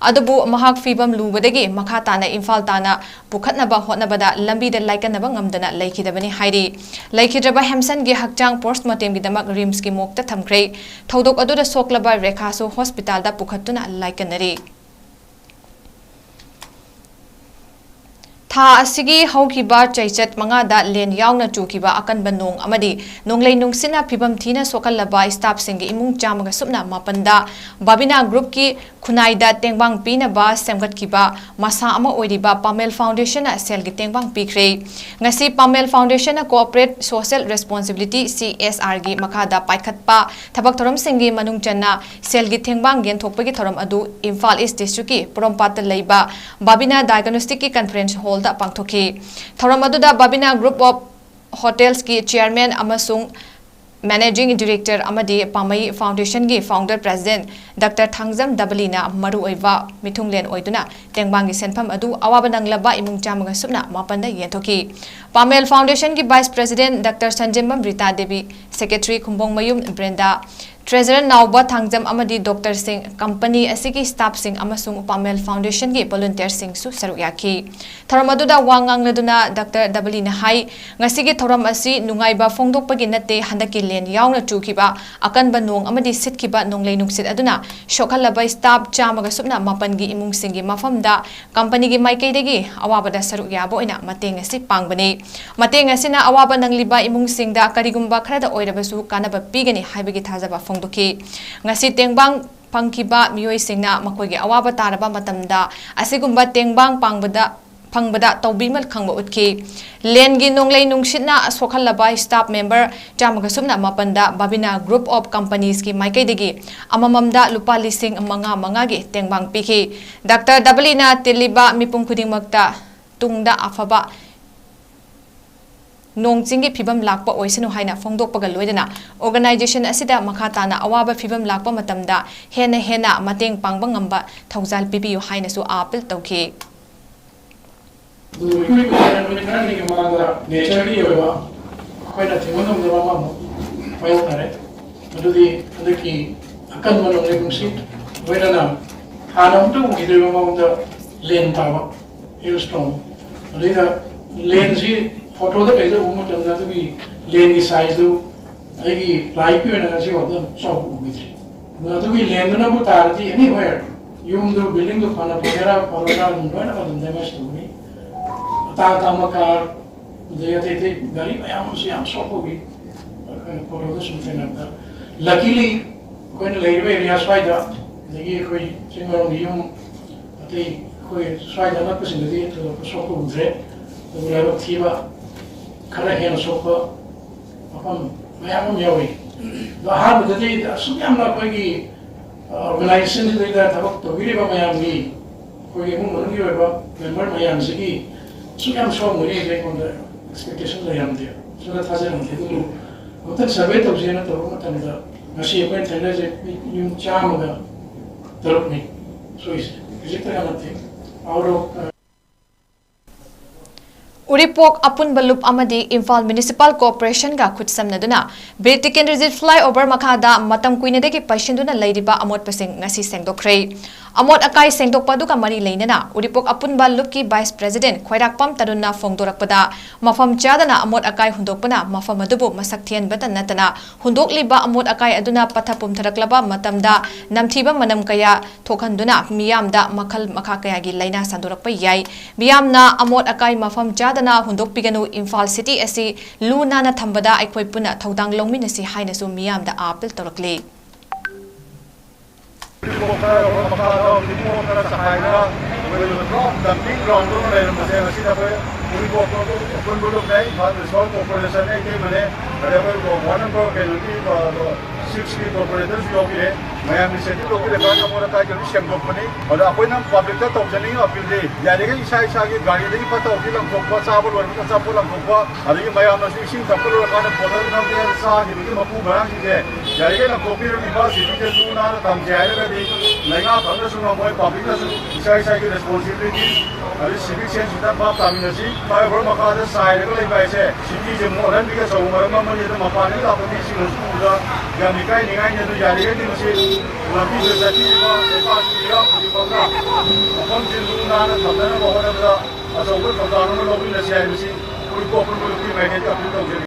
ꯑꯗꯨꯕꯨ ꯃꯍꯥꯛ ꯐꯤꯕꯝ ꯂꯨꯕꯗꯒꯤ ꯃꯈꯥ ꯇꯥꯅ ꯏꯝꯐꯥꯜ ꯇꯥꯅ ꯄꯨꯈꯠꯅꯕ ꯍꯣꯠꯅꯕꯗ ꯂꯝꯕꯤꯗ ꯂꯥꯏꯀꯠꯅꯕ ꯉꯝꯗꯅ ꯂꯩꯈꯤꯗꯕꯅꯤ ꯍꯥꯏꯔꯤ꯫ ꯂꯩꯈꯤꯗ꯭ꯔꯕ ꯍꯦꯝꯁꯟꯒꯤ ꯍꯛꯆꯥꯡ ꯄꯣꯁꯠꯃꯣꯔꯇꯦꯝꯒꯤꯗꯃꯛ ꯔꯤꯝꯁꯀꯤ ꯃꯣꯔꯒꯇ ꯊꯝꯈ꯭ꯔꯦ꯫ ꯊꯧꯗꯣꯛ ꯑꯗꯨꯗ ꯁꯣꯛꯂꯕ ꯔꯦꯈꯥꯁꯨ ꯍꯣꯁꯄꯤꯇꯥꯜꯗ ꯄꯨꯈꯠꯇꯨꯅ ꯂꯥꯏꯀꯠꯅꯔꯤ꯫ ꯊꯥ ꯑꯁꯤꯒꯤ ꯍꯧꯈꯤꯕ ꯆꯩꯆꯠ ꯃꯉꯥꯗ ꯂꯦꯟ ꯌꯥꯎꯅ ꯆꯨꯈꯤꯕ ꯑꯀꯟꯕ ꯅꯣꯡ ꯑꯃꯗꯤ ꯅꯣꯡꯂꯩ ꯅꯨꯡꯁꯤꯠꯅ ꯐꯤꯕꯝ ꯊꯤꯅ ꯁꯣꯛꯍꯜꯂꯕ ꯁ꯭ꯇꯥꯐꯁꯤꯡꯒꯤ ꯏꯃꯨꯡ ꯆꯥꯝꯃꯒ ꯁꯨꯞꯅ ꯃꯥꯄꯟꯗ ꯕꯥꯕꯤꯅꯥ ꯒ꯭ꯔꯨꯞꯀꯤ ꯈꯨꯟꯅꯥꯏꯗ ꯇꯦꯡꯕꯥꯡ ꯄꯤꯅꯕ ꯁꯦꯝꯒꯠꯈꯤꯕ ꯃꯁꯥ ꯑꯃ ꯑꯣꯏꯔꯤꯕ ꯄꯥꯃꯦꯜ ꯐꯥꯎꯟꯗꯦꯁꯟꯅ ꯁꯦꯜꯒꯤ ꯇꯦꯡꯕꯥꯡ ꯄꯤꯈ꯭ꯔꯦ꯫ ꯉꯁꯤ ꯄꯥꯃꯦꯜ ꯐꯥꯎꯟꯗꯦꯁꯟꯅ corporate social responsibility, C S ꯑꯥꯔꯒꯤ ꯃꯈꯥꯗ ꯄꯥꯏꯈꯠꯄ ꯊꯕꯛ ꯊꯧꯔꯝꯁꯤꯡꯒꯤ ꯃꯅꯨꯡ ꯆꯟꯅ ꯁꯦꯜꯒꯤ ꯇꯦꯡꯕꯥꯡ ꯌꯦꯟꯊꯣꯛꯄꯒꯤ ꯊꯧꯔꯝ ꯑꯗꯨ ꯏꯝꯐꯥꯜ ꯏꯁ ꯗꯤꯁꯇ꯭ꯔꯤꯛꯀꯤ ꯄꯣꯔꯣꯝꯄꯥꯠꯇ ꯂꯩꯕ ꯕꯥꯕꯤꯅꯥ ꯗꯥꯏꯒꯅꯣꯁꯇꯤꯛꯀꯤ ꯀꯟꯐꯔꯦꯟꯁ ꯍꯣꯜꯗ ꯄꯥꯡꯊꯣꯛꯈꯤ꯫ ꯊꯧꯔꯝ ꯑꯗꯨꯗ ꯕꯥꯕꯤꯅꯥ ꯒ꯭ꯔꯨꯞ ꯑꯣꯐ ꯍꯣꯇꯦꯜꯁꯀꯤ ꯆꯤꯌꯔꯃꯦꯟ ꯑꯃꯁꯨꯡ Managing Director ꯑꯃꯗꯤ ꯄꯥꯃꯩ Foundation ꯒꯤ Founder President Doctor ꯊꯥꯡꯖꯝ ꯗꯕꯂꯤꯅ ꯃꯔꯨꯑꯣꯏꯕ ꯃꯤꯊꯨꯡꯂꯦꯟ ꯑꯣꯏꯗꯨꯅ ꯇꯦꯡꯕꯥꯡꯒꯤ ꯁꯦꯟꯐꯝ ꯑꯗꯨ ꯑꯋꯥꯕ ꯅꯪꯂꯕ ꯏꯃꯨꯡ ꯆꯥꯝꯃꯒ ꯁꯨꯞꯅ ꯃꯥꯄꯟꯗ ꯌꯦꯟꯊꯣꯛꯈꯤ꯫ ꯄꯥꯃꯦꯜ Foundation ꯒꯤ Vice President Doctor ꯁꯟꯖꯦꯝꯕꯝ Rita Devi, Secretary ꯈꯨꯝꯕꯣꯡꯃꯌꯨꯝ ꯕ꯭ꯔꯦꯟꯗꯥ, Treasurer ꯅꯥꯎꯕ Thangjam ꯑꯃꯗꯤ Doctor ꯁꯤꯡ, company ꯑꯁꯤꯒꯤ staff ꯁꯤꯡ ꯑꯃꯁꯨꯡ ꯄꯥꯃꯦꯜ Foundation ꯒꯤ volunteer ꯁꯤꯡꯁꯨ ꯁꯔꯨꯛ ꯌꯥꯈꯤ꯫ ꯊꯧꯔꯝ ꯑꯗꯨꯗ ꯋꯥ ꯉꯥꯡꯂꯗꯨꯅ Doctor ꯗꯕꯂꯤꯅ ꯍꯥꯏ, ꯉꯁꯤꯒꯤ ꯊꯧꯔꯝ ꯑꯁꯤ ꯅꯨꯡꯉꯥꯏꯕ ꯐꯣꯡꯗꯣꯛꯄꯒꯤ ꯅꯠꯇꯦ, ꯍꯟꯗꯛꯀꯤ ꯂꯦꯟ ꯌꯥꯎꯅ ꯆꯨꯈꯤꯕ ꯑꯀꯟꯕ ꯅꯣꯡ ꯑꯃꯗꯤ ꯁꯤꯠꯈꯤꯕ ꯅꯣꯡꯂꯩ ꯅꯨꯡꯁꯤꯠ ꯑꯗꯨꯅ ꯁꯣꯛꯍꯜꯂꯕ staff ꯆꯥꯝꯃꯒ ꯁꯨꯞꯅ ꯃꯥꯄꯟꯒꯤ ꯏꯃꯨꯡꯁꯤꯡꯒꯤ ꯃꯐꯝꯗ company ꯒꯤ ꯃꯥꯏꯀꯩꯗꯒꯤ ꯑꯋꯥꯕꯗ ꯁꯔꯨꯛ ꯌꯥꯕ ꯑꯣꯏꯅ ꯃꯇꯦꯡ ꯑꯁꯤ ꯄꯥꯡꯕꯅꯤ꯫ ꯃꯇꯦꯡ ꯑꯁꯤꯅ ꯑꯋꯥꯕ ꯅꯪꯂꯤꯕ ꯏꯃꯨꯡꯁꯤꯡꯗ ꯀꯔꯤꯒꯨꯝꯕ ꯈꯔꯗ ꯑꯣꯏꯔꯕꯁꯨ ꯀꯥꯟꯅꯕ ꯄꯤꯒꯅꯤ ꯍꯥꯏꯕꯒꯤ ꯊꯥꯖꯕ ꯐꯣꯡꯗꯣꯛꯈꯤ꯫ ꯉꯁꯤ ꯇꯦꯡꯕꯥꯡ ꯐꯪꯈꯤꯕ ꯃꯤꯑꯣꯏꯁꯤꯡꯅ ꯃꯈꯣꯏꯒꯤ ꯑꯋꯥꯕ ꯇꯥꯔꯕ ꯃꯇꯝꯗ ꯑꯁꯤꯒꯨꯝꯕ ꯇꯦꯡꯕꯥꯡ ꯄꯥꯡꯕꯗ, ꯐꯪꯕꯗ ꯇꯧꯕꯤꯃꯜ ꯈꯪꯕ ꯎꯠꯈꯤ꯫ ꯂꯦꯟꯒꯤ ꯅꯣꯡꯂꯩ ꯅꯨꯡꯁꯤꯠꯅ ꯁꯣꯛꯍꯜꯂꯕ staff member ꯆꯥꯝꯃꯒ ꯁꯨꯞꯅ ꯃꯥꯄꯟꯗ Babina Group of Companies ꯀꯤ ꯃꯥꯏꯀꯩꯗꯒꯤ ꯑꯃꯃꯝꯗ ꯂꯨꯄꯥ ꯂꯤꯁꯤꯡ ꯃꯉꯥ ꯃꯉꯥꯒꯤ ꯇꯦꯡꯕꯥꯡ ꯄꯤꯈꯤ꯫ Doctor ꯗꯕꯂꯤꯅ ꯇꯤꯜꯂꯤꯕ ꯃꯤꯄꯨꯝ ꯈꯨꯗꯤꯡꯃꯛꯇ ꯇꯨꯡꯗ ꯑꯐꯕ ꯅꯣꯡ ꯆꯤꯡꯒꯤ ꯐꯤꯕꯝ ꯂꯥꯛꯄ ꯑꯣꯏꯁꯅꯨ ꯍꯥꯏꯅ ꯐꯣꯡꯗꯣꯛꯄꯒ ꯂꯣꯏꯅꯅ organization ꯑꯁꯤꯗ ꯃꯈꯥ ꯇꯥꯅ ꯑꯋꯥꯕ ꯐꯤꯕꯝ ꯂꯥꯛꯄ ꯃꯇꯝꯗ ꯍꯦꯟꯅ ꯍꯦꯟꯅ ꯃꯇꯦꯡ ꯄꯥꯡꯕ ꯉꯝꯕ ꯊꯧꯖꯥꯜ ꯄꯤꯕꯤꯌꯨ ꯍꯥꯏꯅꯁꯨ appeal ꯇꯧꯈꯤ꯫ ꯑꯗꯨ ꯑꯩꯈꯣꯏ ꯅꯨꯃꯤꯠ ꯈꯔꯅꯤꯒꯤ ꯃꯃꯥꯡꯗ nature ꯒꯤ ꯑꯣꯏꯕ ꯑꯩꯈꯣꯏꯅ ꯊꯤꯡꯕ ꯉꯝꯗꯕ ꯑꯃ ꯑꯃꯨꯛ ꯃꯥꯌꯣꯛꯅꯔꯦ꯫ ꯃꯗꯨꯗꯤ ꯍꯟꯗꯛꯀꯤ ꯑꯀꯟꯕ ꯅꯣꯡꯂꯩ ꯅꯨꯡꯁꯤꯠ ꯂꯣꯏꯅꯅ ꯍꯥꯟꯅ ꯑꯃꯨꯛꯇ ꯎꯈꯤꯗ꯭ꯔꯤꯕ ꯃꯑꯣꯡꯗ ꯂꯦꯟ ꯇꯥꯕ, hail storm꯫ ꯑꯗꯨꯗ ꯂꯦꯟꯁꯤ photo ꯗ ꯀꯩꯗ ꯎꯕ ꯃꯇꯝꯗ ꯑꯗꯨꯒꯤ ꯂꯦꯟꯒꯤ size ꯗꯨ ꯑꯩꯒꯤ life ꯀꯤ ꯑꯣꯏꯅ ꯉꯁꯤ ꯐꯥꯎꯗ ꯆꯥꯎꯕ ꯎꯈꯤꯗ꯭ꯔꯤ꯫ ꯑꯗꯨ ꯑꯗꯨꯒꯤ ꯂꯦꯟꯗꯨꯅꯕꯨ ꯇꯥꯔꯗꯤ anywhere, ꯌꯨꯝꯗꯨ, building ꯗꯨ ꯐꯅ ꯐꯒꯦꯔꯥ ꯐꯔꯣꯏꯔꯥ ꯑꯗꯨꯝ ꯂꯣꯏꯅꯃꯛ ꯑꯗꯨꯝ damage ꯇꯧꯒꯅꯤ꯫ ꯑꯇꯥꯡ ꯑꯇꯥꯡꯕ car, ꯑꯗꯩ ꯑꯇꯩ ꯑꯇꯩ ꯒꯥꯔꯤ ꯃꯌꯥꯝ ꯑꯃꯁꯨ ꯌꯥꯝ ꯁꯣꯛꯄꯒꯤ ꯑꯩꯈꯣꯏꯅ photo ꯗ ꯁꯨꯝ ꯊꯦꯡꯅꯕꯗ, luckily ꯑꯩꯈꯣꯏꯅ ꯂꯩꯔꯤꯕ area ꯁ꯭ꯋꯥꯏꯗ, ꯑꯗꯒꯤ ꯑꯩꯈꯣꯏ ꯆꯤꯡꯃꯔꯣꯡꯒꯤ ꯌꯨꯝ ꯑꯇꯩ ꯑꯩꯈꯣꯏ ꯁ꯭ꯋꯥꯏꯗ ꯑꯅꯛꯄꯁꯤꯡꯗꯗꯤ ꯊꯣꯏꯗꯣꯛꯄ ꯁꯣꯛꯄ ꯎꯗ꯭ꯔꯦ꯫ ꯑꯗꯨꯕꯨ ꯂꯥꯏꯕꯛ ꯊꯤꯕ ꯈꯔ ꯍꯦꯟꯅ ꯁꯣꯛꯄ ꯃꯐꯝ ꯃꯌꯥꯝ ꯑꯃ ꯌꯥꯎꯔꯤ꯫ ꯑꯗꯣ ꯑꯍꯥꯟꯕꯗꯗꯤ ꯑꯁꯨꯛ ꯌꯥꯝꯅ ꯑꯩꯈꯣꯏꯒꯤ, ꯑ, organization ꯁꯤꯗꯩꯗ ꯊꯕꯛ ꯇꯧꯕꯤꯔꯤꯕ ꯃꯌꯥꯝꯒꯤ, ꯑꯩꯈꯣꯏꯒꯤ ꯏꯃꯨꯡ ꯃꯅꯨꯡꯒꯤ ꯑꯣꯏꯕ member ꯃꯌꯥꯝꯁꯤꯒꯤ ꯑꯁꯨꯛ ꯌꯥꯝ ꯁꯣꯛꯑꯝꯒꯅꯤ ꯍꯥꯏꯁꯦ ꯑꯩꯉꯣꯟꯗ expectation ꯂꯩꯔꯝꯗꯦ, ꯁꯨꯡꯊꯥ ꯊꯥꯖꯔꯝꯗꯦ꯫ ꯑꯗꯨꯕꯨ ꯑꯃꯨꯛꯇꯪ ꯁꯔꯚꯦ ꯇꯧꯁꯦꯅ ꯇꯧꯕ ꯃꯇꯝꯗ ꯉꯁꯤ ꯑꯩꯈꯣꯏꯅ ꯊꯦꯡꯅꯔꯤꯁꯦ ꯃꯤ ꯌꯨꯝ ꯆꯥꯝꯃꯒ ꯇꯔꯨꯛꯅꯤ ꯁꯣꯏꯁꯦ꯫ ꯈꯖꯤꯛꯇ ꯅꯠꯇꯦ꯫ ꯑꯥꯎꯠ ꯑꯣꯐ ꯎꯔꯤꯄꯣꯛ ꯑꯄꯨꯟꯕ ꯂꯨꯞ ꯑꯃꯗꯤ ꯏꯝꯐꯥꯜ ꯃ꯭ꯌꯨꯅꯤꯁꯤꯄꯥꯜ ꯀꯣꯔꯄꯣꯔꯦꯁꯟꯒ ꯈꯨꯠꯁꯝꯅꯗꯨꯅ ꯕꯤꯔ ꯇꯤꯀꯦꯟꯗ꯭ꯔꯖꯤꯠ ꯐ꯭ꯂꯥꯏꯑꯣꯚꯔ ꯃꯈꯥꯗ ꯃꯇꯝ ꯀꯨꯏꯅꯗꯒꯤ ꯄꯩꯁꯤꯟꯗꯨꯅ ꯂꯩꯔꯤꯕ ꯑꯃꯣꯠꯄꯁꯤꯡ ꯉꯁꯤ ꯁꯦꯡꯗꯣꯛꯈ꯭ꯔꯦ꯫ ꯑꯃꯣꯠ ꯑꯀꯥꯏ ꯁꯦꯡꯗꯣꯛꯄ ꯑꯗꯨꯒ ꯃꯔꯤ ꯂꯩꯅꯅ ꯎꯔꯤꯄꯣꯛ ꯑꯄꯨꯟꯕ ꯂꯨꯞꯀꯤ ꯚꯥꯏꯁ ꯄ꯭ꯔꯦꯁꯤꯗꯦꯟꯠ ꯈ꯭ꯋꯥꯏꯔꯥꯛꯄꯝ ꯇꯔꯨꯟꯅ ꯐꯣꯡꯗꯣꯔꯛꯄꯗ, ꯃꯐꯝ ꯆꯥꯗꯅ ꯑꯃꯣꯠ ꯑꯀꯥꯏ ꯍꯨꯟꯗꯣꯛꯄꯅ ꯃꯐꯝ ꯑꯗꯨꯕꯨ ꯃꯁꯛ ꯊꯤꯍꯟꯕꯇ ꯅꯠꯇꯅ, ꯍꯨꯟꯗꯣꯛꯂꯤꯕ ꯑꯃꯣꯠ ꯑꯀꯥꯏ ꯑꯗꯨꯅ ꯄꯠꯊ ꯄꯨꯝꯊꯔꯛꯂꯕ ꯃꯇꯝꯗ ꯅꯝꯊꯤꯕ ꯃꯅꯝ ꯀꯌꯥ ꯊꯣꯛꯍꯟꯗꯨꯅ ꯃꯤꯌꯥꯝꯗ ꯃꯈꯜ ꯃꯈꯥ ꯀꯌꯥꯒꯤ ꯂꯥꯏꯅꯥ ꯁꯟꯗꯣꯔꯛꯄ ꯌꯥꯏ꯫ ꯃꯤꯌꯥꯝꯅ ꯑꯃꯣꯠ ꯑꯀꯥꯏ ꯃꯐꯝ ꯆꯥꯗꯅ ꯍꯨꯟꯗꯣꯛꯄꯤꯒꯅꯨ, ꯏꯝꯐꯥꯜ ꯁꯤꯇꯤ ꯑꯁꯤ ꯂꯨ ꯅꯥꯟꯅ ꯊꯝꯕꯗ ꯑꯩꯈꯣꯏ ꯄꯨꯟꯅ ꯊꯧꯗꯥꯡ ꯂꯧꯃꯤꯟꯅꯁꯤ ꯍꯥꯏꯅꯁꯨ ꯃꯤꯌꯥꯝꯗ ꯑꯥꯄꯤꯜ ꯇꯧꯔꯛꯂꯤ꯫ ꯎꯔꯤꯄꯣꯛꯇ ꯃꯈꯥꯗ ꯍꯧꯖꯤꯛ ꯃꯣꯠꯇꯅ ꯆꯈꯥꯏꯗꯅ ꯑꯩꯈꯣꯏ ꯗꯝꯄꯤꯡ ꯒ꯭ꯔꯥꯎꯟꯗ ꯂꯩꯔꯝꯕꯁꯦ ꯉꯁꯤꯗ ꯑꯩꯈꯣꯏ ꯎꯔꯤꯄꯣꯛ ꯑꯄꯨꯟꯕ ꯂꯨꯞꯅ ꯏꯝꯐꯥꯜ ꯃ꯭ꯌꯨꯅꯤꯁꯤꯄꯥꯜ ꯀꯣꯔꯄꯣꯔꯦꯁꯟ ꯑꯩꯇꯩꯃꯅꯦ꯫ ꯑꯗ ꯑꯩꯈꯣꯏ ꯋꯥꯔꯗ ꯅꯝꯕꯔ ꯀꯩꯅꯣꯒꯤ, ꯑ, ꯁꯤꯛꯁꯀꯤ ꯀꯣꯔꯄꯣꯔꯦꯇꯔꯁꯨ ꯌꯥꯎꯕꯤꯔꯦ꯫ ꯃꯌꯥꯝꯒꯤ ꯁꯦꯟꯇꯤꯡ ꯂꯧꯕꯤꯔꯀꯥꯟꯗ ꯑꯃꯣꯠ ꯑꯀꯥꯏꯁꯦ ꯂꯣꯏ ꯁꯦꯡꯗꯣꯛꯄꯅꯤ꯫ ꯑꯗ ꯑꯩꯈꯣꯏꯅ ꯄꯕ꯭ꯂꯤꯛꯇ ꯇꯧꯖꯅꯤꯡꯉꯤ ꯑꯄꯤꯜꯗꯤ ꯌꯥꯔꯤꯈꯩ ꯏꯁꯥ ꯏꯁꯥꯒꯤ ꯒꯥꯔꯤꯗꯒꯤ ꯐꯠꯇ ꯍꯥꯎꯊꯤ ꯂꯪꯊꯣꯛꯄ, ꯆꯥꯕ ꯂꯣꯏꯔꯕ ꯑꯆꯥꯄꯣꯠ ꯂꯪꯊꯣꯛꯄ, ꯑꯗꯒꯤ ꯃꯌꯥꯝꯅꯁꯨ ꯏꯁꯤꯡ ꯊꯛꯄ ꯂꯣꯏꯔꯀꯥꯟꯗ ꯕꯣꯇꯜ ꯊꯛꯇꯅ ꯆꯥꯈꯤꯕꯒꯤ ꯃꯀꯨ ꯃꯔꯥꯡꯁꯤꯡꯁꯦ ꯌꯥꯔꯤꯈꯩ ꯂꯪꯊꯣꯛꯄꯤꯔꯒ ꯏꯝꯐꯥꯜ ꯁꯤꯇꯤꯁꯦ ꯂꯨ ꯅꯥꯟꯅ ꯊꯝꯁꯦ ꯍꯥꯏꯔꯒꯗꯤ ꯂꯩꯉꯥꯛ ꯈꯛꯅꯁꯨ ꯉꯝꯃꯣꯏ, ꯄꯕ꯭ꯂꯤꯛꯅꯁꯨ ꯏꯁꯥ ꯏꯁꯥꯒꯤ ꯔꯦꯁꯄꯣꯟꯁꯤꯕꯤꯂꯤꯇꯤ ꯑꯗꯩ ꯁꯤꯚꯤꯛ ꯁꯦꯟꯁ ꯈꯤꯇꯪ ꯚꯥꯞ ꯇꯥꯃꯤꯟꯅꯁꯤ꯫ ꯐ꯭ꯂꯥꯏꯑꯣꯚꯔ ꯃꯈꯥꯗ ꯆꯥꯏꯔꯒ ꯂꯩꯕ ꯍꯥꯏꯁꯦ ꯁꯤꯇꯤꯁꯦ ꯃꯣꯠꯍꯟꯕꯒꯤ ꯑꯆꯧꯕ ꯃꯔꯝ ꯑꯃꯅꯤ꯫ ꯑꯗꯣ ꯃꯄꯥꯟꯗꯒꯤ ꯂꯥꯛꯄ ꯃꯤꯁꯤꯡꯅꯁꯨ ꯎꯕꯗ ꯌꯥꯝ ꯏꯀꯥꯏꯅꯤꯡꯉꯥꯏꯅꯤ꯫ ꯑꯗꯨ ꯌꯥꯔꯤꯈꯩꯗꯤ ꯃꯁꯤ ꯂꯝꯕꯤꯗ ꯆꯠꯄꯤꯔꯤꯕ ꯂꯩꯕꯥꯛꯀꯤ ꯏꯔꯥꯡ ꯈꯨꯗꯤꯡꯃꯛꯅ ꯃꯐꯝꯁꯤ ꯂꯨ ꯅꯥꯟꯅ ꯊꯝꯅꯅꯕ ꯍꯣꯠꯅꯕꯗ ꯑꯆꯧꯕ ꯊꯧꯗꯥꯡ ꯑꯃ ꯂꯧꯃꯤꯟꯅꯁꯤ ꯍꯥꯏꯕꯁꯤ ꯎꯔꯤꯄꯣꯛ ꯑꯄꯨꯟꯕ ꯂꯨꯞꯀꯤ ꯃꯥꯏꯀꯩꯗꯒꯤ ꯑꯄꯤꯜ ꯇꯧꯖꯔꯤ꯫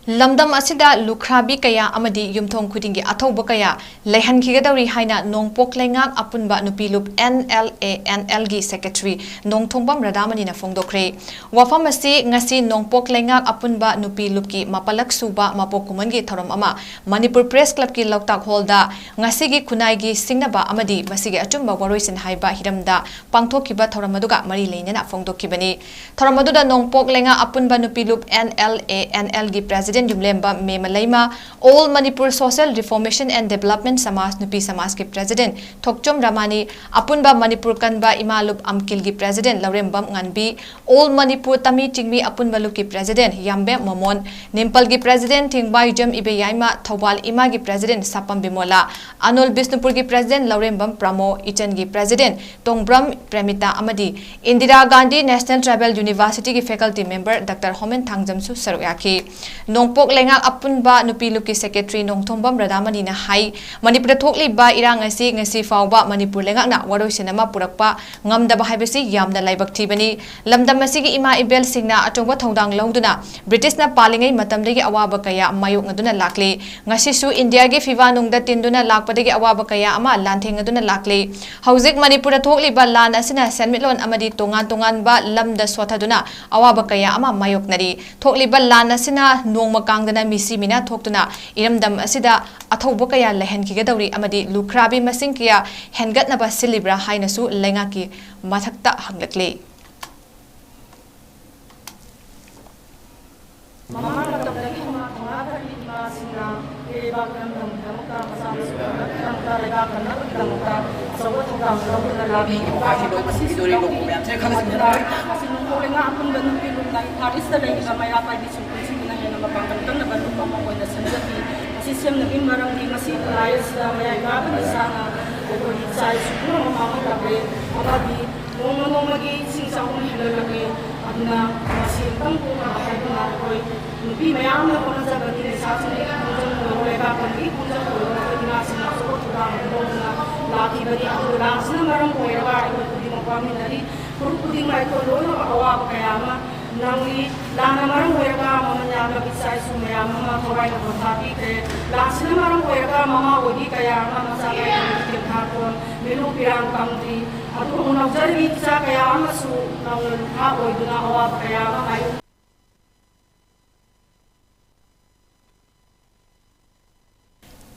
ꯂꯝꯗꯝ ꯑꯁꯤꯗ ꯂꯨꯈ꯭ꯔꯥꯕꯤ ꯀꯌꯥ ꯑꯃꯗꯤ ꯌꯨꯝꯊꯣꯡ ꯈꯨꯗꯤꯡꯒꯤ ꯑꯊꯧꯕ ꯀꯌꯥ ꯂꯩꯍꯟꯈꯤꯒꯗꯧꯔꯤ ꯍꯥꯏꯅ ꯅꯣꯡꯄꯣꯛ ꯂꯩꯉꯥꯛ ꯑꯄꯨꯟꯕ ꯅꯨꯄꯤ ꯂꯨꯞ, N L A N L ꯒꯤ ꯁꯦꯀ꯭ꯔꯦꯇꯔꯤ ꯅꯣꯡꯊꯣꯡꯕꯝ ꯔꯥꯙꯥꯃꯅꯤꯅ ꯐꯣꯡꯗꯣꯛꯈ꯭ꯔꯦ꯫ ꯋꯥꯐꯝ ꯑꯁꯤ ꯉꯁꯤ ꯅꯣꯡꯄꯣꯛ ꯂꯩꯉꯥꯛ ꯑꯄꯨꯟꯕ ꯅꯨꯄꯤ ꯂꯨꯞꯀꯤ ꯃꯥꯄꯜꯂꯛ ꯁꯨꯕ ꯃꯄꯣꯛ ꯀꯨꯝꯍꯣꯟꯒꯤ ꯊꯧꯔꯝ ꯑꯃ ꯃꯅꯤꯄꯨꯔ ꯄ꯭ꯔꯦꯁ ꯀ꯭ꯂꯕꯀꯤ ꯂꯧꯇꯥꯛ ꯍꯣꯜꯗ ꯉꯁꯤꯒꯤ ꯈꯨꯟꯅꯥꯏꯒꯤ ꯁꯤꯡꯅꯕ ꯑꯃꯗꯤ ꯃꯁꯤꯒꯤ ꯑꯆꯨꯝꯕ ꯋꯥꯔꯣꯏꯁꯤꯟ ꯍꯥꯏꯕ ꯍꯤꯔꯝꯗ ꯄꯥꯡꯊꯣꯛꯈꯤꯕ ꯊꯧꯔꯝ ꯑꯗꯨꯒ ꯃꯔꯤ ꯂꯩꯅꯅ ꯐꯣꯡꯗꯣꯛꯈꯤꯕꯅꯤ꯫ ꯊꯧꯔꯝ ꯑꯗꯨꯗ ꯅꯣꯡꯄꯣꯛ ꯂꯩꯉꯥꯛ ꯑꯄꯨꯟꯕ ꯅꯨꯄꯤ ꯂꯨꯞ, N L A N L ꯒꯤ president President ꯌꯨꯝꯂꯦꯝꯕ ꯃꯦꯃꯂꯩꯃ, All Manipur Social Reformation and Development Samaj ꯅꯨꯄꯤ ꯁꯃꯥꯖꯀꯤ President ꯊꯣꯛꯆꯣꯝ ꯔꯃꯥꯅꯤ, ꯑꯄꯨꯟꯕ ꯃꯅꯤꯄꯨꯔ ꯀꯟꯕ ꯏꯃꯥ ꯂꯨꯞ ꯑꯝꯀꯤꯜꯒꯤ President ꯂꯧꯔꯦꯝꯕꯝ ꯉꯥꯟꯕꯤ, All Manipur ꯇꯃꯤ ꯆꯤꯡꯃꯤ ꯑꯄꯨꯟꯕ ꯂꯨꯞꯀꯤ President ꯌꯥꯝꯕꯦꯝ ꯃꯣꯃꯣꯟ, ꯅꯤꯝꯄꯜꯒꯤ President ꯊꯤꯡꯕꯥꯏꯖꯝ ꯏꯕꯦꯌꯥꯏꯃ, ꯊꯧꯕꯥꯜ ꯏꯃꯥꯒꯤ President ꯁꯥꯄꯝ ꯕꯤꯃꯣꯂꯥ, ꯑꯅꯣꯜ ꯕꯤꯁꯅꯨꯄꯨꯔꯒꯤ President ꯂꯧꯔꯦꯝꯕꯝ ꯄ꯭ꯔꯃꯣ, ꯏꯆꯟꯒꯤ President ꯇꯣꯡꯕ꯭ꯔꯝ ꯄ꯭ꯔꯦꯃꯤꯇꯥ ꯑꯃꯗꯤ Indira Gandhi National Tribal University ꯒꯤ Faculty Member Doctor ꯍꯣꯃꯦꯟ ꯊꯥꯡꯖꯝꯁꯨ ꯁꯔꯨꯛ ꯌꯥꯈꯤ꯫ ꯅꯣꯡꯄꯣꯛ ꯂꯩꯉꯥꯛ ꯑꯄꯨꯟꯕ ꯅꯨꯄꯤ ꯂꯨꯞꯀꯤ Secretary ꯅꯣꯡꯊꯣꯝꯕꯝ ꯔꯥꯙꯥꯃꯅꯤꯅ ꯍꯥꯏ, ꯃꯅꯤꯄꯨꯔꯗ ꯊꯣꯛꯂꯤꯕ ꯏꯔꯥꯡ ꯑꯁꯤ ꯉꯁꯤ ꯐꯥꯎꯕ ꯃꯅꯤꯄꯨꯔ ꯂꯩꯉꯥꯛꯅ ꯋꯥꯔꯣꯏꯁꯤꯟ ꯑꯃ ꯄꯨꯔꯛꯄ ꯉꯝꯗꯕ ꯍꯥꯏꯕꯁꯤ ꯌꯥꯝꯅ ꯂꯥꯏꯕꯛ ꯊꯤꯕꯅꯤ꯫ ꯂꯝꯗꯝ ꯑꯁꯤꯒꯤ ꯏꯃꯥ ꯏꯕꯦꯜꯁꯤꯡꯅ ꯑꯆꯧꯕ ꯊꯧꯗꯥꯡ ꯂꯧꯗꯨꯅ ꯕ꯭ꯔꯤꯇꯤꯁꯅ ꯄꯥꯜꯂꯤꯉꯩ ꯃꯇꯝꯗꯒꯤ ꯑꯋꯥꯕ ꯀꯌꯥ ꯃꯥꯌꯣꯛꯅꯗꯨꯅ ꯂꯥꯛꯂꯤ꯫ ꯉꯁꯤꯁꯨ ꯏꯟꯗꯤꯌꯥꯒꯤ ꯐꯤꯕꯥ ꯅꯨꯡꯗ ꯇꯤꯟꯗꯨꯅ ꯂꯥꯛꯄꯗꯒꯤ ꯑꯋꯥꯕ ꯀꯌꯥ ꯑꯃ ꯂꯥꯟꯊꯦꯡꯅꯗꯨꯅ ꯂꯥꯛꯂꯤ꯫ ꯍꯧꯖꯤꯛ ꯃꯅꯤꯄꯨꯔꯗ ꯊꯣꯛꯂꯤꯕ ꯂꯥꯟ ꯑꯁꯤꯅ ꯁꯦꯟꯃꯤꯠꯂꯣꯟ ꯑꯃꯗꯤ ꯇꯣꯉꯥꯟ ꯇꯣꯉꯥꯟꯕ ꯂꯝꯗ ꯁꯣꯠꯊꯗꯨꯅ ꯑꯋꯥꯕ ꯀꯌꯥ ꯑꯃ ꯃꯥꯌꯣꯛꯅꯔꯤ꯫ ꯊꯣꯛꯂꯤꯕ ꯂꯥꯟ ꯑꯁꯤꯅ ꯅꯣꯡꯃ ꯀꯥꯡꯗꯅ ꯃꯤꯁꯤ ꯃꯤꯅꯥ ꯊꯣꯛꯇꯨꯅ ꯏꯔꯝꯗꯝ ꯑꯁꯤꯗ ꯑꯊꯧꯕ ꯀꯌꯥ ꯂꯩꯍꯟꯈꯤꯒꯗꯧꯔꯤ ꯑꯃꯗꯤ ꯂꯨꯈ꯭ꯔꯥꯕꯤ ꯃꯁꯤꯡ ꯀꯌꯥ ꯍꯦꯟꯒꯠꯅꯕ ꯁꯤꯜꯂꯤꯕ꯭ꯔꯥ ꯍꯥꯏꯅꯁꯨ ꯂꯩꯉꯥꯛꯀꯤ ꯃꯊꯛꯇ ꯍꯪꯂꯛꯂꯤ꯫ ꯃꯃꯥꯡ ꯃꯇꯝꯗꯒꯤ ꯍꯧꯅ ꯊꯧꯅꯥ ꯐꯔꯕꯤ ꯏꯃꯥꯁꯤꯡꯅ ꯏꯔꯩꯕꯥꯛ ꯏꯔꯝꯗꯝꯒꯤꯗꯃꯛꯇ, ꯃꯆꯥ ꯃꯁꯨꯒꯤꯗꯃꯛꯇ, ꯂꯩꯕꯥꯛ ꯀꯟꯅꯕꯒꯤꯗꯃꯛꯇ ꯑꯆꯧꯕ ꯊꯧꯗꯥꯡ ꯂꯧꯗꯨꯅ ꯂꯥꯛꯂꯤ꯫ ꯃꯁꯤꯁꯨ ꯌꯥꯎꯔꯤ꯫ ꯃꯁꯤ ꯅꯣꯡꯄꯣꯛ ꯂꯩꯉꯥꯛ ꯑꯄꯨꯟꯕ ꯅꯨꯄꯤ ꯂꯨꯞꯅ ꯏꯝꯐꯥꯜ ꯏꯁꯇ ꯂꯩꯔꯤꯕ ꯃꯩꯔꯥ ꯄꯥꯏꯕꯤꯁꯤꯡ ꯄꯨꯟꯁꯤꯟꯗꯨꯅ ꯍꯦꯟꯅ ꯃꯄꯥꯡꯒꯜ ꯀꯟꯅꯕ ꯂꯨꯞ ꯑꯃ ꯑꯣꯏꯅ ꯁꯦꯝꯒꯠꯂꯤ꯫ ꯃꯁꯤ ꯁꯦꯝꯅꯕꯒꯤ ꯃꯔꯝꯗꯤ ꯉꯁꯤ ꯈꯨꯟꯅꯥꯏ ꯑꯁꯤꯗ ꯃꯌꯥꯏ ꯀꯥꯕ ꯅꯤꯁꯥꯅ ꯑꯩꯈꯣꯏꯒꯤ ꯏꯆꯥ ꯏꯁꯨ ꯄꯨꯝꯅꯃꯛ ꯃꯥꯡꯍꯜꯂꯛꯂꯦ ꯑꯃꯗꯤ ꯅꯣꯡꯃ ꯅꯣꯡꯃꯒꯤ ꯏꯁꯤꯡ ꯏꯆꯥꯎꯅ ꯍꯦꯟꯒꯠꯂꯛꯂꯦ꯫ ꯑꯗꯨꯅ ꯃꯁꯤ ꯑꯃꯨꯛꯇꯪ ꯀꯣꯛꯅꯕ ꯍꯥꯏꯗꯨꯅ ꯑꯩꯈꯣꯏ ꯅꯨꯄꯤ ꯃꯌꯥꯝꯅ ꯍꯣꯠꯅꯖꯕꯒꯤ ꯅꯤꯁꯥꯁꯤꯡꯗꯒꯤ ꯈꯣꯡꯖꯪ ꯑꯣꯏꯔꯣ, ꯂꯩꯕꯥꯛ ꯀꯟꯕꯒꯤ ꯈꯣꯡꯖꯪ ꯑꯣꯏꯔꯣ, ꯑꯩꯈꯣꯏ ꯏꯃꯥꯁꯤꯡꯅ ꯑꯆꯧꯕ ꯊꯧꯗꯥꯡ ꯑꯃ ꯂꯧꯗꯨꯅ ꯂꯥꯛꯈꯤꯕꯅꯤ꯫ ꯑꯗꯨꯕꯨ ꯂꯥꯟꯁꯤꯅ ꯃꯔꯝ ꯑꯣꯏꯔꯒ ꯑꯩꯈꯣꯏ ꯈꯨꯗꯤꯡꯃꯛ ꯋꯥꯃꯤꯟꯅꯔꯤ꯫ ꯐꯨꯔꯨꯞ ꯈꯨꯗꯤꯡꯃꯛ ꯑꯩꯈꯣꯏ ꯂꯣꯏꯅꯃꯛ ꯑꯋꯥꯕ ꯀꯌꯥ ꯑꯃ ꯅꯪꯂꯤ꯫ ꯂꯥꯟꯅ ꯃꯔꯝ ꯑꯣꯏꯔꯒ ꯃꯃꯜ ꯌꯥꯝꯂꯕ ꯏꯆꯥ ꯏꯁꯨ ꯃꯌꯥꯝ ꯑꯃ ꯊꯋꯥꯏꯅ ꯄꯣꯊꯥ ꯄꯤꯈ꯭ꯔꯦ꯫ ꯂꯥꯟꯁꯤꯅ ꯃꯔꯝ ꯑꯣꯏꯔꯒ ꯃꯃꯥ ꯑꯣꯏꯕꯤ ꯀꯌꯥ ꯑꯃ ꯃꯆꯥ ꯀꯌꯥꯒꯤ ꯊꯥꯛꯄ ꯃꯤꯅꯨ ꯄꯤꯔꯥꯡ ꯐꯪꯗ꯭ꯔꯤ꯫ ꯑꯗꯨꯒꯨꯝꯅ ꯍꯧꯖꯔꯤꯕꯤ ꯏꯆꯥ ꯀꯌꯥ ꯑꯃꯁꯨ ꯅꯧꯅ ꯂꯨꯈꯥ ꯑꯣꯏꯗꯨꯅ ꯑꯋꯥꯕ ꯀꯌꯥ ꯑꯃ ꯃꯥꯌꯣꯛ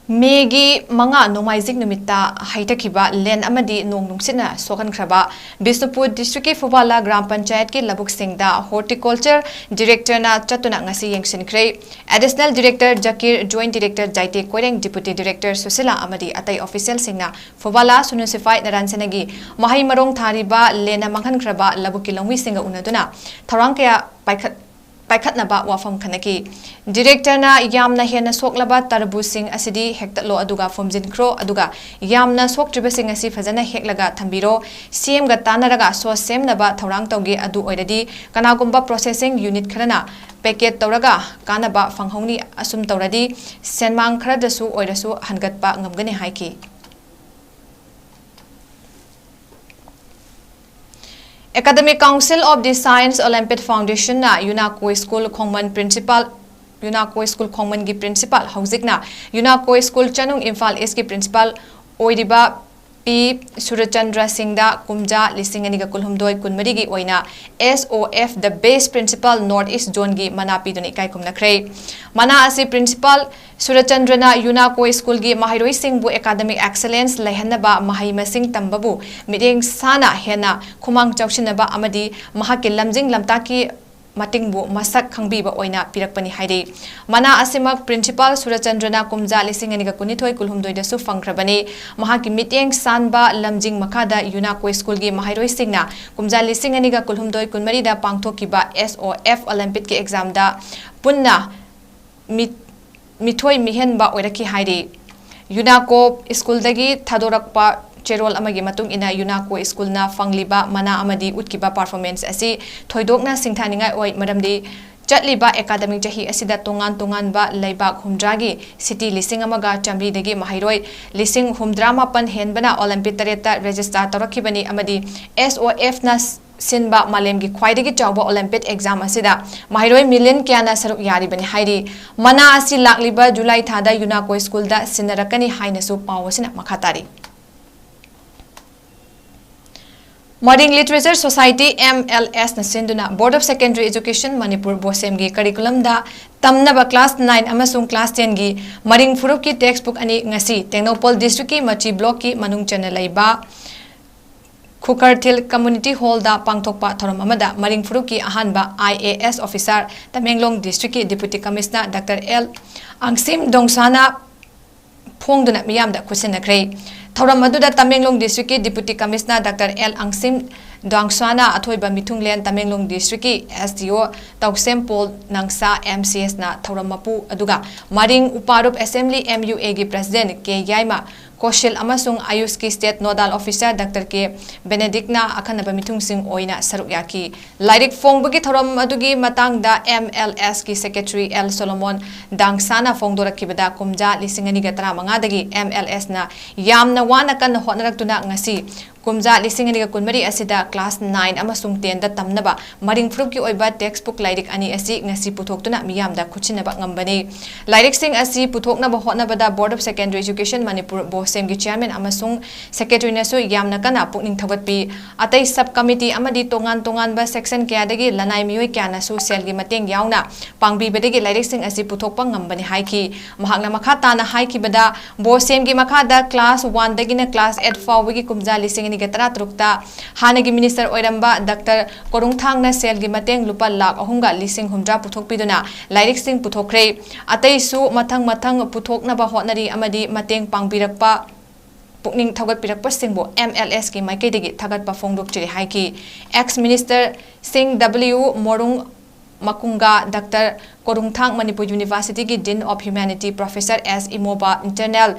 ꯃꯦꯒꯤ ꯃꯉꯥ ꯅꯣꯡꯃꯥꯏꯖꯤꯡ ꯅꯨꯃꯤꯠꯇ ꯍꯩꯊꯈꯤꯕ ꯂꯦꯟ ꯑꯃꯗꯤ ꯅꯣꯡ ꯅꯨꯡꯁꯤꯠꯅ ꯁꯣꯛꯍꯟꯈ꯭ꯔꯕ ꯕꯤꯁꯅꯨꯄꯨꯔ ꯗꯤꯁꯇ꯭ꯔꯤꯛꯀꯤ ꯐꯨꯕꯥꯂꯥ ꯒ꯭ꯔꯥꯝ ꯄꯟꯆꯥꯌꯠꯀꯤ ꯂꯧꯕꯨꯛꯁꯤꯡꯗ ꯍꯣꯔꯇꯤꯀꯜꯆꯔ ꯗꯤꯔꯦꯛꯇꯔꯅ ꯆꯠꯇꯨꯅ ꯉꯁꯤ ꯌꯦꯡꯁꯤꯟꯈ꯭ꯔꯦ꯫ Additional director Zakir, joint director Jaite Koireng, deputy director Sushila ꯑꯃꯗꯤ ꯑꯇꯩ ꯑꯣꯐꯤꯁꯤꯌꯦꯜꯁꯤꯡꯅ ꯐꯨꯕꯥꯂꯥ ꯁꯨꯅꯨ ꯁꯤꯐꯥꯏ ꯅꯔꯥꯟ ꯁꯦꯅꯥꯒꯤ ꯃꯍꯩ ꯃꯔꯣꯡ ꯊꯥꯔꯤꯕ ꯂꯦꯟꯅ ꯃꯥꯡꯍꯟꯈ꯭ꯔꯕ ꯂꯧꯕꯨꯛꯀꯤ ꯂꯧꯃꯤꯁꯤꯡꯒ ꯎꯅꯗꯨꯅ ꯊꯧꯔꯥꯡ ꯀꯌꯥ ꯄꯥꯏꯈꯠ-, ꯄꯥꯏꯈꯠꯅꯕ ꯋꯥꯐꯝ ꯈꯟꯅꯈꯤ꯫ ꯗꯤꯔꯦꯛꯇꯔꯅ ꯌꯥꯝꯅ ꯍꯦꯟꯅ ꯁꯣꯛꯂꯕ ꯇꯔꯕꯨꯖꯁꯤꯡ ꯑꯁꯤꯗꯤ ꯍꯦꯛꯇꯠꯂꯣ ꯑꯗꯨꯒ ꯐꯨꯝꯖꯤꯟꯈ꯭ꯔꯣ, ꯑꯗꯨꯒ ꯌꯥꯝꯅ ꯁꯣꯛꯇ꯭ꯔꯤꯕꯁꯤꯡ ꯑꯁꯤ ꯐꯖꯅ ꯍꯦꯛꯂꯒ ꯊꯝꯕꯤꯔꯣ꯫ ꯁꯤ ꯑꯦꯝꯒ ꯇꯥꯟꯅꯔꯒ ꯁꯣꯁ ꯁꯦꯝꯅꯕ ꯊꯧꯔꯥꯡ ꯇꯧꯒꯦ꯫ ꯑꯗꯨ ꯑꯣꯏꯔꯗꯤ ꯀꯅꯥꯒꯨꯝꯕ ꯄ꯭ꯔꯣꯁꯦꯁꯤꯡ ꯌꯨꯅꯤꯠ ꯈꯔꯅ ꯄꯦꯀꯦꯠ ꯇꯧꯔꯒ ꯀꯥꯟꯅꯕ ꯐꯪꯍꯧꯅꯤ꯫ ꯑꯁꯨꯝ ꯇꯧꯔꯗꯤ ꯁꯦꯟꯃꯥꯡ ꯈꯔꯗꯁꯨ ꯑꯣꯏꯔꯁꯨ ꯍꯟꯒꯠꯄ ꯉꯝꯒꯅꯤ ꯍꯥꯏꯈꯤ꯫ Academic Council of the Science Olympiad Foundationꯅ Yunako school Khongman principal, Yunako school ꯈꯣꯡꯃꯟꯒꯤ ꯄ꯭ꯔꯤꯟꯁꯤꯄꯥꯜ, ꯍꯧꯖꯤꯛꯅ ꯌꯨꯅꯥꯀꯣ ꯁ꯭ꯀꯨꯜ ꯆꯅꯨꯡ ꯏꯝꯐꯥꯜ ꯏꯁꯀꯤ ꯄ꯭ꯔꯤꯟꯁꯤꯄꯥꯜ ꯑꯣꯏꯔꯤꯕ ꯄꯤ ꯁꯨꯔꯆꯟꯗ꯭ꯔ ꯁꯤꯡꯗ ꯀꯨꯝꯖꯥ ꯂꯤꯁꯤꯡ ꯑꯅꯤꯒ ꯀꯨꯟꯍꯨꯝꯗꯣꯏ ꯀꯨꯟꯃꯔꯤꯒꯤ ꯑꯣꯏꯅ S O F, the best principal, North East Zoneꯒꯤ ꯃꯅꯥ ꯄꯤꯗꯨꯅ ꯏꯀꯥꯏ ꯈꯨꯝꯅꯈ꯭ꯔꯦ꯫ ꯃꯅꯥ ꯑꯁꯤ ꯄ꯭ꯔꯤꯟꯁꯤꯄꯥꯜ ꯁꯨꯔꯆꯟꯗ꯭ꯔꯅ ꯌꯨꯅꯥꯀꯣ ꯁ꯭ꯀꯨꯜꯒꯤ ꯃꯍꯩꯔꯣꯏꯁꯤꯡꯕꯨ academic excellence ꯂꯩꯍꯟꯅꯕ, ꯃꯍꯩ ꯃꯁꯤꯡ ꯇꯝꯕꯕꯨ ꯃꯤꯠꯌꯦꯡ ꯁꯥꯅ ꯍꯦꯟꯅ ꯈꯨꯃꯥꯡ ꯆꯥꯎꯁꯤꯟꯅꯕ ꯑꯃꯗꯤ ꯃꯍꯥꯛꯀꯤ ꯂꯝꯖꯤꯡ ꯂꯝꯇꯥꯛꯀꯤ ꯃꯇꯤꯡꯕꯨ ꯃꯁꯛ ꯈꯪꯕꯤꯕ ꯑꯣꯏꯅ ꯄꯤꯔꯛꯄꯅꯤ ꯍꯥꯏꯔꯤ꯫ ꯃꯅꯥ ꯑꯁꯤꯃꯛ ꯄ꯭ꯔꯤꯟꯁꯤꯄꯥꯜ ꯁꯨꯔꯆꯟꯗ꯭ꯔꯅ ꯀꯨꯝꯖꯥ ꯂꯤꯁꯤꯡ ꯑꯅꯤꯒ ꯀꯨꯟꯅꯤꯊꯣꯏ ꯀꯨꯟꯍꯨꯝꯗꯣꯏꯗꯁꯨ ꯐꯪꯈ꯭ꯔꯕꯅꯤ꯫ ꯃꯍꯥꯛꯀꯤ ꯃꯤꯠꯌꯦꯡ ꯁꯥꯟꯕ ꯂꯝꯖꯤꯡ ꯃꯈꯥꯗ ꯌꯨꯅꯥꯀꯣ ꯁ꯭ꯀꯨꯜꯒꯤ ꯃꯍꯩꯔꯣꯏꯁꯤꯡꯅ ꯀꯨꯝꯖꯥ ꯂꯤꯁꯤꯡ ꯑꯅꯤꯒ ꯀꯨꯟꯍꯨꯝꯗꯣꯏ ꯀꯨꯟꯃꯔꯤꯗ ꯄꯥꯡꯊꯣꯛꯈꯤꯕ S O F Olympiadꯀꯤ examꯗ ꯄꯨꯟꯅ ꯃꯤ-, ꯃꯤꯊꯣꯏ ꯃꯤꯍꯦꯟꯕ ꯑꯣꯏꯔꯛꯈꯤ ꯍꯥꯏꯔꯤ꯫ ꯌꯨꯅꯥꯀꯣ ꯁ꯭ꯀꯨꯜꯗꯒꯤ ꯊꯥꯗꯣꯔꯛꯄ ꯆꯦꯔꯣꯜ ꯑꯃꯒꯤ ꯃꯇꯨꯡ ꯏꯟꯅ, ꯌꯨꯅꯥꯀꯣ ꯁ꯭ꯀꯨꯜꯅ ꯐꯪꯂꯤꯕ ꯃꯅꯥ ꯑꯃꯗꯤ ꯎꯠꯈꯤꯕ performance ꯑꯁꯤ ꯊꯣꯏꯗꯣꯛꯅ ꯁꯤꯡꯊꯥꯅꯤꯡꯉꯥꯏ ꯑꯣꯏ, ꯃꯔꯝꯗꯤ ꯆꯠꯂꯤꯕ academic ꯆꯍꯤ ꯑꯁꯤꯗ ꯇꯣꯉꯥꯟ ꯇꯣꯉꯥꯟꯕ ꯂꯩꯕꯥꯛ ꯍꯨꯝꯗ꯭ꯔꯥꯒꯤ city ꯂꯤꯁꯤꯡ ꯑꯃꯒ ꯆꯥꯃꯔꯤꯗꯒꯤ ꯃꯍꯩꯔꯣꯏ ꯂꯤꯁꯤꯡ ꯍꯨꯝꯗ꯭ꯔꯥ ꯃꯥꯄꯟ ꯍꯦꯟꯕꯅ Olympiad ꯇꯔꯦꯠꯇ register ꯇꯧꯔꯛꯈꯤꯕꯅꯤ ꯑꯃꯗꯤ S O Fꯅ ꯁꯤꯟꯕ ꯃꯥꯂꯦꯝꯒꯤ ꯈ꯭ꯋꯥꯏꯗꯒꯤ ꯆꯥꯎꯕ Olympiad exam ꯑꯁꯤꯗ ꯃꯍꯩꯔꯣꯏ million ꯀꯌꯥꯅ ꯁꯔꯨꯛ ꯌꯥꯔꯤꯕꯅꯤ ꯍꯥꯏꯔꯤ꯫ ꯃꯅꯥ ꯑꯁꯤ ꯂꯥꯛꯂꯤꯕ ꯖꯨꯂꯥꯏ ꯊꯥꯗ ꯌꯨꯅꯥꯀꯣ ꯁ꯭ꯀꯨꯜꯗ ꯁꯤꯟꯅꯔꯛꯀꯅꯤ ꯍꯥꯏꯅꯁꯨ ꯄꯥꯎ ꯑꯁꯤꯅ ꯃꯈꯥ ꯇꯥꯔꯤ꯫ Maring Literature Society, M L S, ꯅ ꯁꯤꯟꯗꯨꯅ Board of Secondary Education Manipur, ꯕꯣꯁꯦꯝꯒꯤ curriculum ꯗ ꯇꯝꯅꯕ class nine ꯑꯃꯁꯨꯡ class ten ꯒꯤ ꯃꯔꯤꯡ ꯐꯨꯔꯨꯞꯀꯤ text book ꯑꯅꯤ ꯉꯁꯤ ꯇꯦꯡꯅꯧꯄꯜ district ꯀꯤ ꯃꯆꯤ block ꯀꯤ ꯃꯅꯨꯡ ꯆꯟꯅ ꯂꯩꯕ ꯈꯨꯀꯔꯊꯤꯜ Community Hall ꯗ ꯄꯥꯡꯊꯣꯛꯄ ꯊꯧꯔꯝ ꯑꯃꯗ ꯃꯔꯤꯡ ꯐꯨꯔꯨꯞꯀꯤ ꯑꯍꯥꯟꯕ I A S officer, Tamenglong district ꯀꯤ Deputy Commissioner Doctor L Angsim ꯗꯣꯡꯁꯥꯅ ꯐꯣꯡꯗꯨꯅ ꯃꯤꯌꯥꯝꯗ ꯈꯨꯠꯁꯤꯟꯅꯈ꯭ꯔꯦ꯫ ꯊꯧꯔꯝ ꯑꯗꯨꯗ ꯇꯃꯦꯡꯂꯣꯡ district ꯀꯤ Deputy Commissioner Doctor L Angsim ꯗꯣꯡꯁꯥꯅ ꯑꯊꯣꯏꯕ ꯃꯤꯊꯨꯡꯂꯦꯟ, ꯇꯃꯦꯡꯂꯣꯡ district ꯀꯤ S D O Tousem Pol Nangsa, M C S ꯅ ꯊꯧꯔꯝ ꯃꯄꯨ, ꯑꯗꯨꯒ ꯃꯔꯤꯡ ꯎꯄꯥꯔꯨꯞ Assembly, M U A ꯒꯤ President K ꯌꯥꯏꯃ ꯀꯣꯁꯤꯜ ꯑꯃꯁꯨꯡ AYUSH ꯀꯤ State Nodal Officer Doctor K ꯕꯦꯅꯦꯗꯤꯛꯅ ꯑꯈꯟꯅꯕ ꯃꯤꯊꯨꯡꯁꯤꯡ ꯑꯣꯏꯅ ꯁꯔꯨꯛ ꯌꯥꯈꯤ꯫ ꯂꯥꯏꯔꯤꯛ ꯐꯣꯡꯕꯒꯤ ꯊꯧꯔꯝ ꯑꯗꯨꯒꯤ ꯃꯇꯥꯡꯗ M L S ꯀꯤ Secretary L ꯁꯣꯂꯣꯃꯣꯟ ꯗꯥꯡꯁꯥꯅ ꯐꯣꯡꯗꯣꯔꯛꯈꯤꯕꯗ, ꯀꯨꯝꯖꯥ ꯂꯤꯁꯤꯡ ꯑꯅꯤꯒ ꯇꯔꯥꯃꯉꯥꯗꯒꯤ M L S ꯅ ꯌꯥꯝꯅ ꯋꯥꯅ ꯀꯟꯅ ꯍꯣꯠꯅꯔꯛꯇꯨꯅ ꯉꯁꯤ ꯀꯨꯝꯖꯥ ꯂꯤꯁꯤꯡ ꯑꯅꯤꯒ ꯀꯨꯟꯃꯔꯤ ꯑꯁꯤꯗ class nine ꯑꯃꯁꯨꯡ ten ꯗ ꯇꯝꯅꯕ ꯃꯔꯤꯡ ꯐꯨꯔꯨꯞꯀꯤ ꯑꯣꯏꯕ text book ꯂꯥꯏꯔꯤꯛ ꯑꯅꯤ ꯑꯁꯤ ꯉꯁꯤ ꯄꯨꯊꯣꯛꯇꯨꯅ ꯃꯤꯌꯥꯝꯗ ꯈꯨꯠꯁꯤꯟꯅꯕ ꯉꯝꯕꯅꯤ꯫ ꯂꯥꯏꯔꯤꯛꯁꯤꯡ ꯑꯁꯤ ꯄꯨꯊꯣꯛꯅꯕ ꯍꯣꯠꯅꯕꯗ Board of Secondary Education Manipur, ꯕꯣꯁꯦꯝꯒꯤ Chairman ꯑꯃꯁꯨꯡ Secretary ꯅꯁꯨ ꯌꯥꯝꯅ ꯀꯟꯅ ꯄꯨꯛꯅꯤꯡ ꯊꯧꯒꯠꯄꯤ꯫ ꯑꯇꯩ sub committee ꯑꯃꯗꯤ ꯇꯣꯉꯥꯟ ꯇꯣꯉꯥꯟꯕ section ꯀꯌꯥꯗꯒꯤ ꯂꯅꯥꯏ ꯃꯤꯑꯣꯏ ꯀꯌꯥꯅꯁꯨ ꯁꯦꯜꯒꯤ ꯃꯇꯦꯡ ꯌꯥꯎꯅ ꯄꯥꯡꯕꯤꯕꯗꯒꯤ ꯂꯥꯏꯔꯤꯛꯁꯤꯡ ꯑꯁꯤ ꯄꯨꯊꯣꯛꯄ ꯉꯝꯕꯅꯤ ꯍꯥꯏꯈꯤ꯫ ꯃꯍꯥꯛꯅ ꯃꯈꯥ ꯇꯥꯅ ꯍꯥꯏꯈꯤꯕꯗ, ꯕꯣꯁꯦꯝꯒꯤ ꯃꯈꯥꯗ class one ꯗꯒꯤꯅ class eight ꯐꯥꯎꯕꯒꯤ ꯀꯨꯝꯖꯥ ꯂꯤꯁꯤꯡ ꯑꯅꯤꯒ ꯇꯔꯥꯇꯔꯨꯛꯇ ꯍꯥꯟꯅꯒꯤ minister ꯑꯣꯏꯔꯝꯕ Doctor ꯀꯣꯔꯨꯡꯊꯥꯡꯅ ꯁꯦꯜꯒꯤ ꯃꯇꯦꯡ ꯂꯨꯄꯥ ꯂꯥꯈ ꯑꯍꯨꯝꯒ ꯂꯤꯁꯤꯡ ꯍꯨꯝꯗ꯭ꯔꯥ ꯄꯨꯊꯣꯛꯄꯤꯗꯨꯅ ꯂꯥꯏꯔꯤꯛꯁꯤꯡ ꯄꯨꯊꯣꯛꯈ꯭ꯔꯦ꯫ ꯑꯇꯩꯁꯨ ꯃꯊꯪ ꯃꯊꯪ ꯄꯨꯊꯣꯛꯅꯕ ꯍꯣꯠꯅꯔꯤ ꯑꯃꯗꯤ ꯃꯇꯦꯡ ꯄꯥꯡꯕꯤꯔꯛꯄ, ꯄꯨꯛꯅꯤꯡ ꯊꯧꯒꯠꯄꯤꯔꯛꯄꯁꯤꯡꯕꯨ M L S ꯀꯤ ꯃꯥꯏꯀꯩꯗꯒꯤ ꯊꯥꯒꯠꯄ ꯐꯣꯡꯗꯣꯛꯆꯔꯤ ꯍꯥꯏꯈꯤ꯫ Ex minister ꯁꯤꯡ W ꯃꯣꯔꯨꯡ ꯃꯀꯨꯡꯒ, Doctor ꯀꯣꯔꯨꯡꯊꯥꯡ Manipur University ꯒꯤ Dean of Humanity Professor S ꯏꯃꯣꯕ, Internal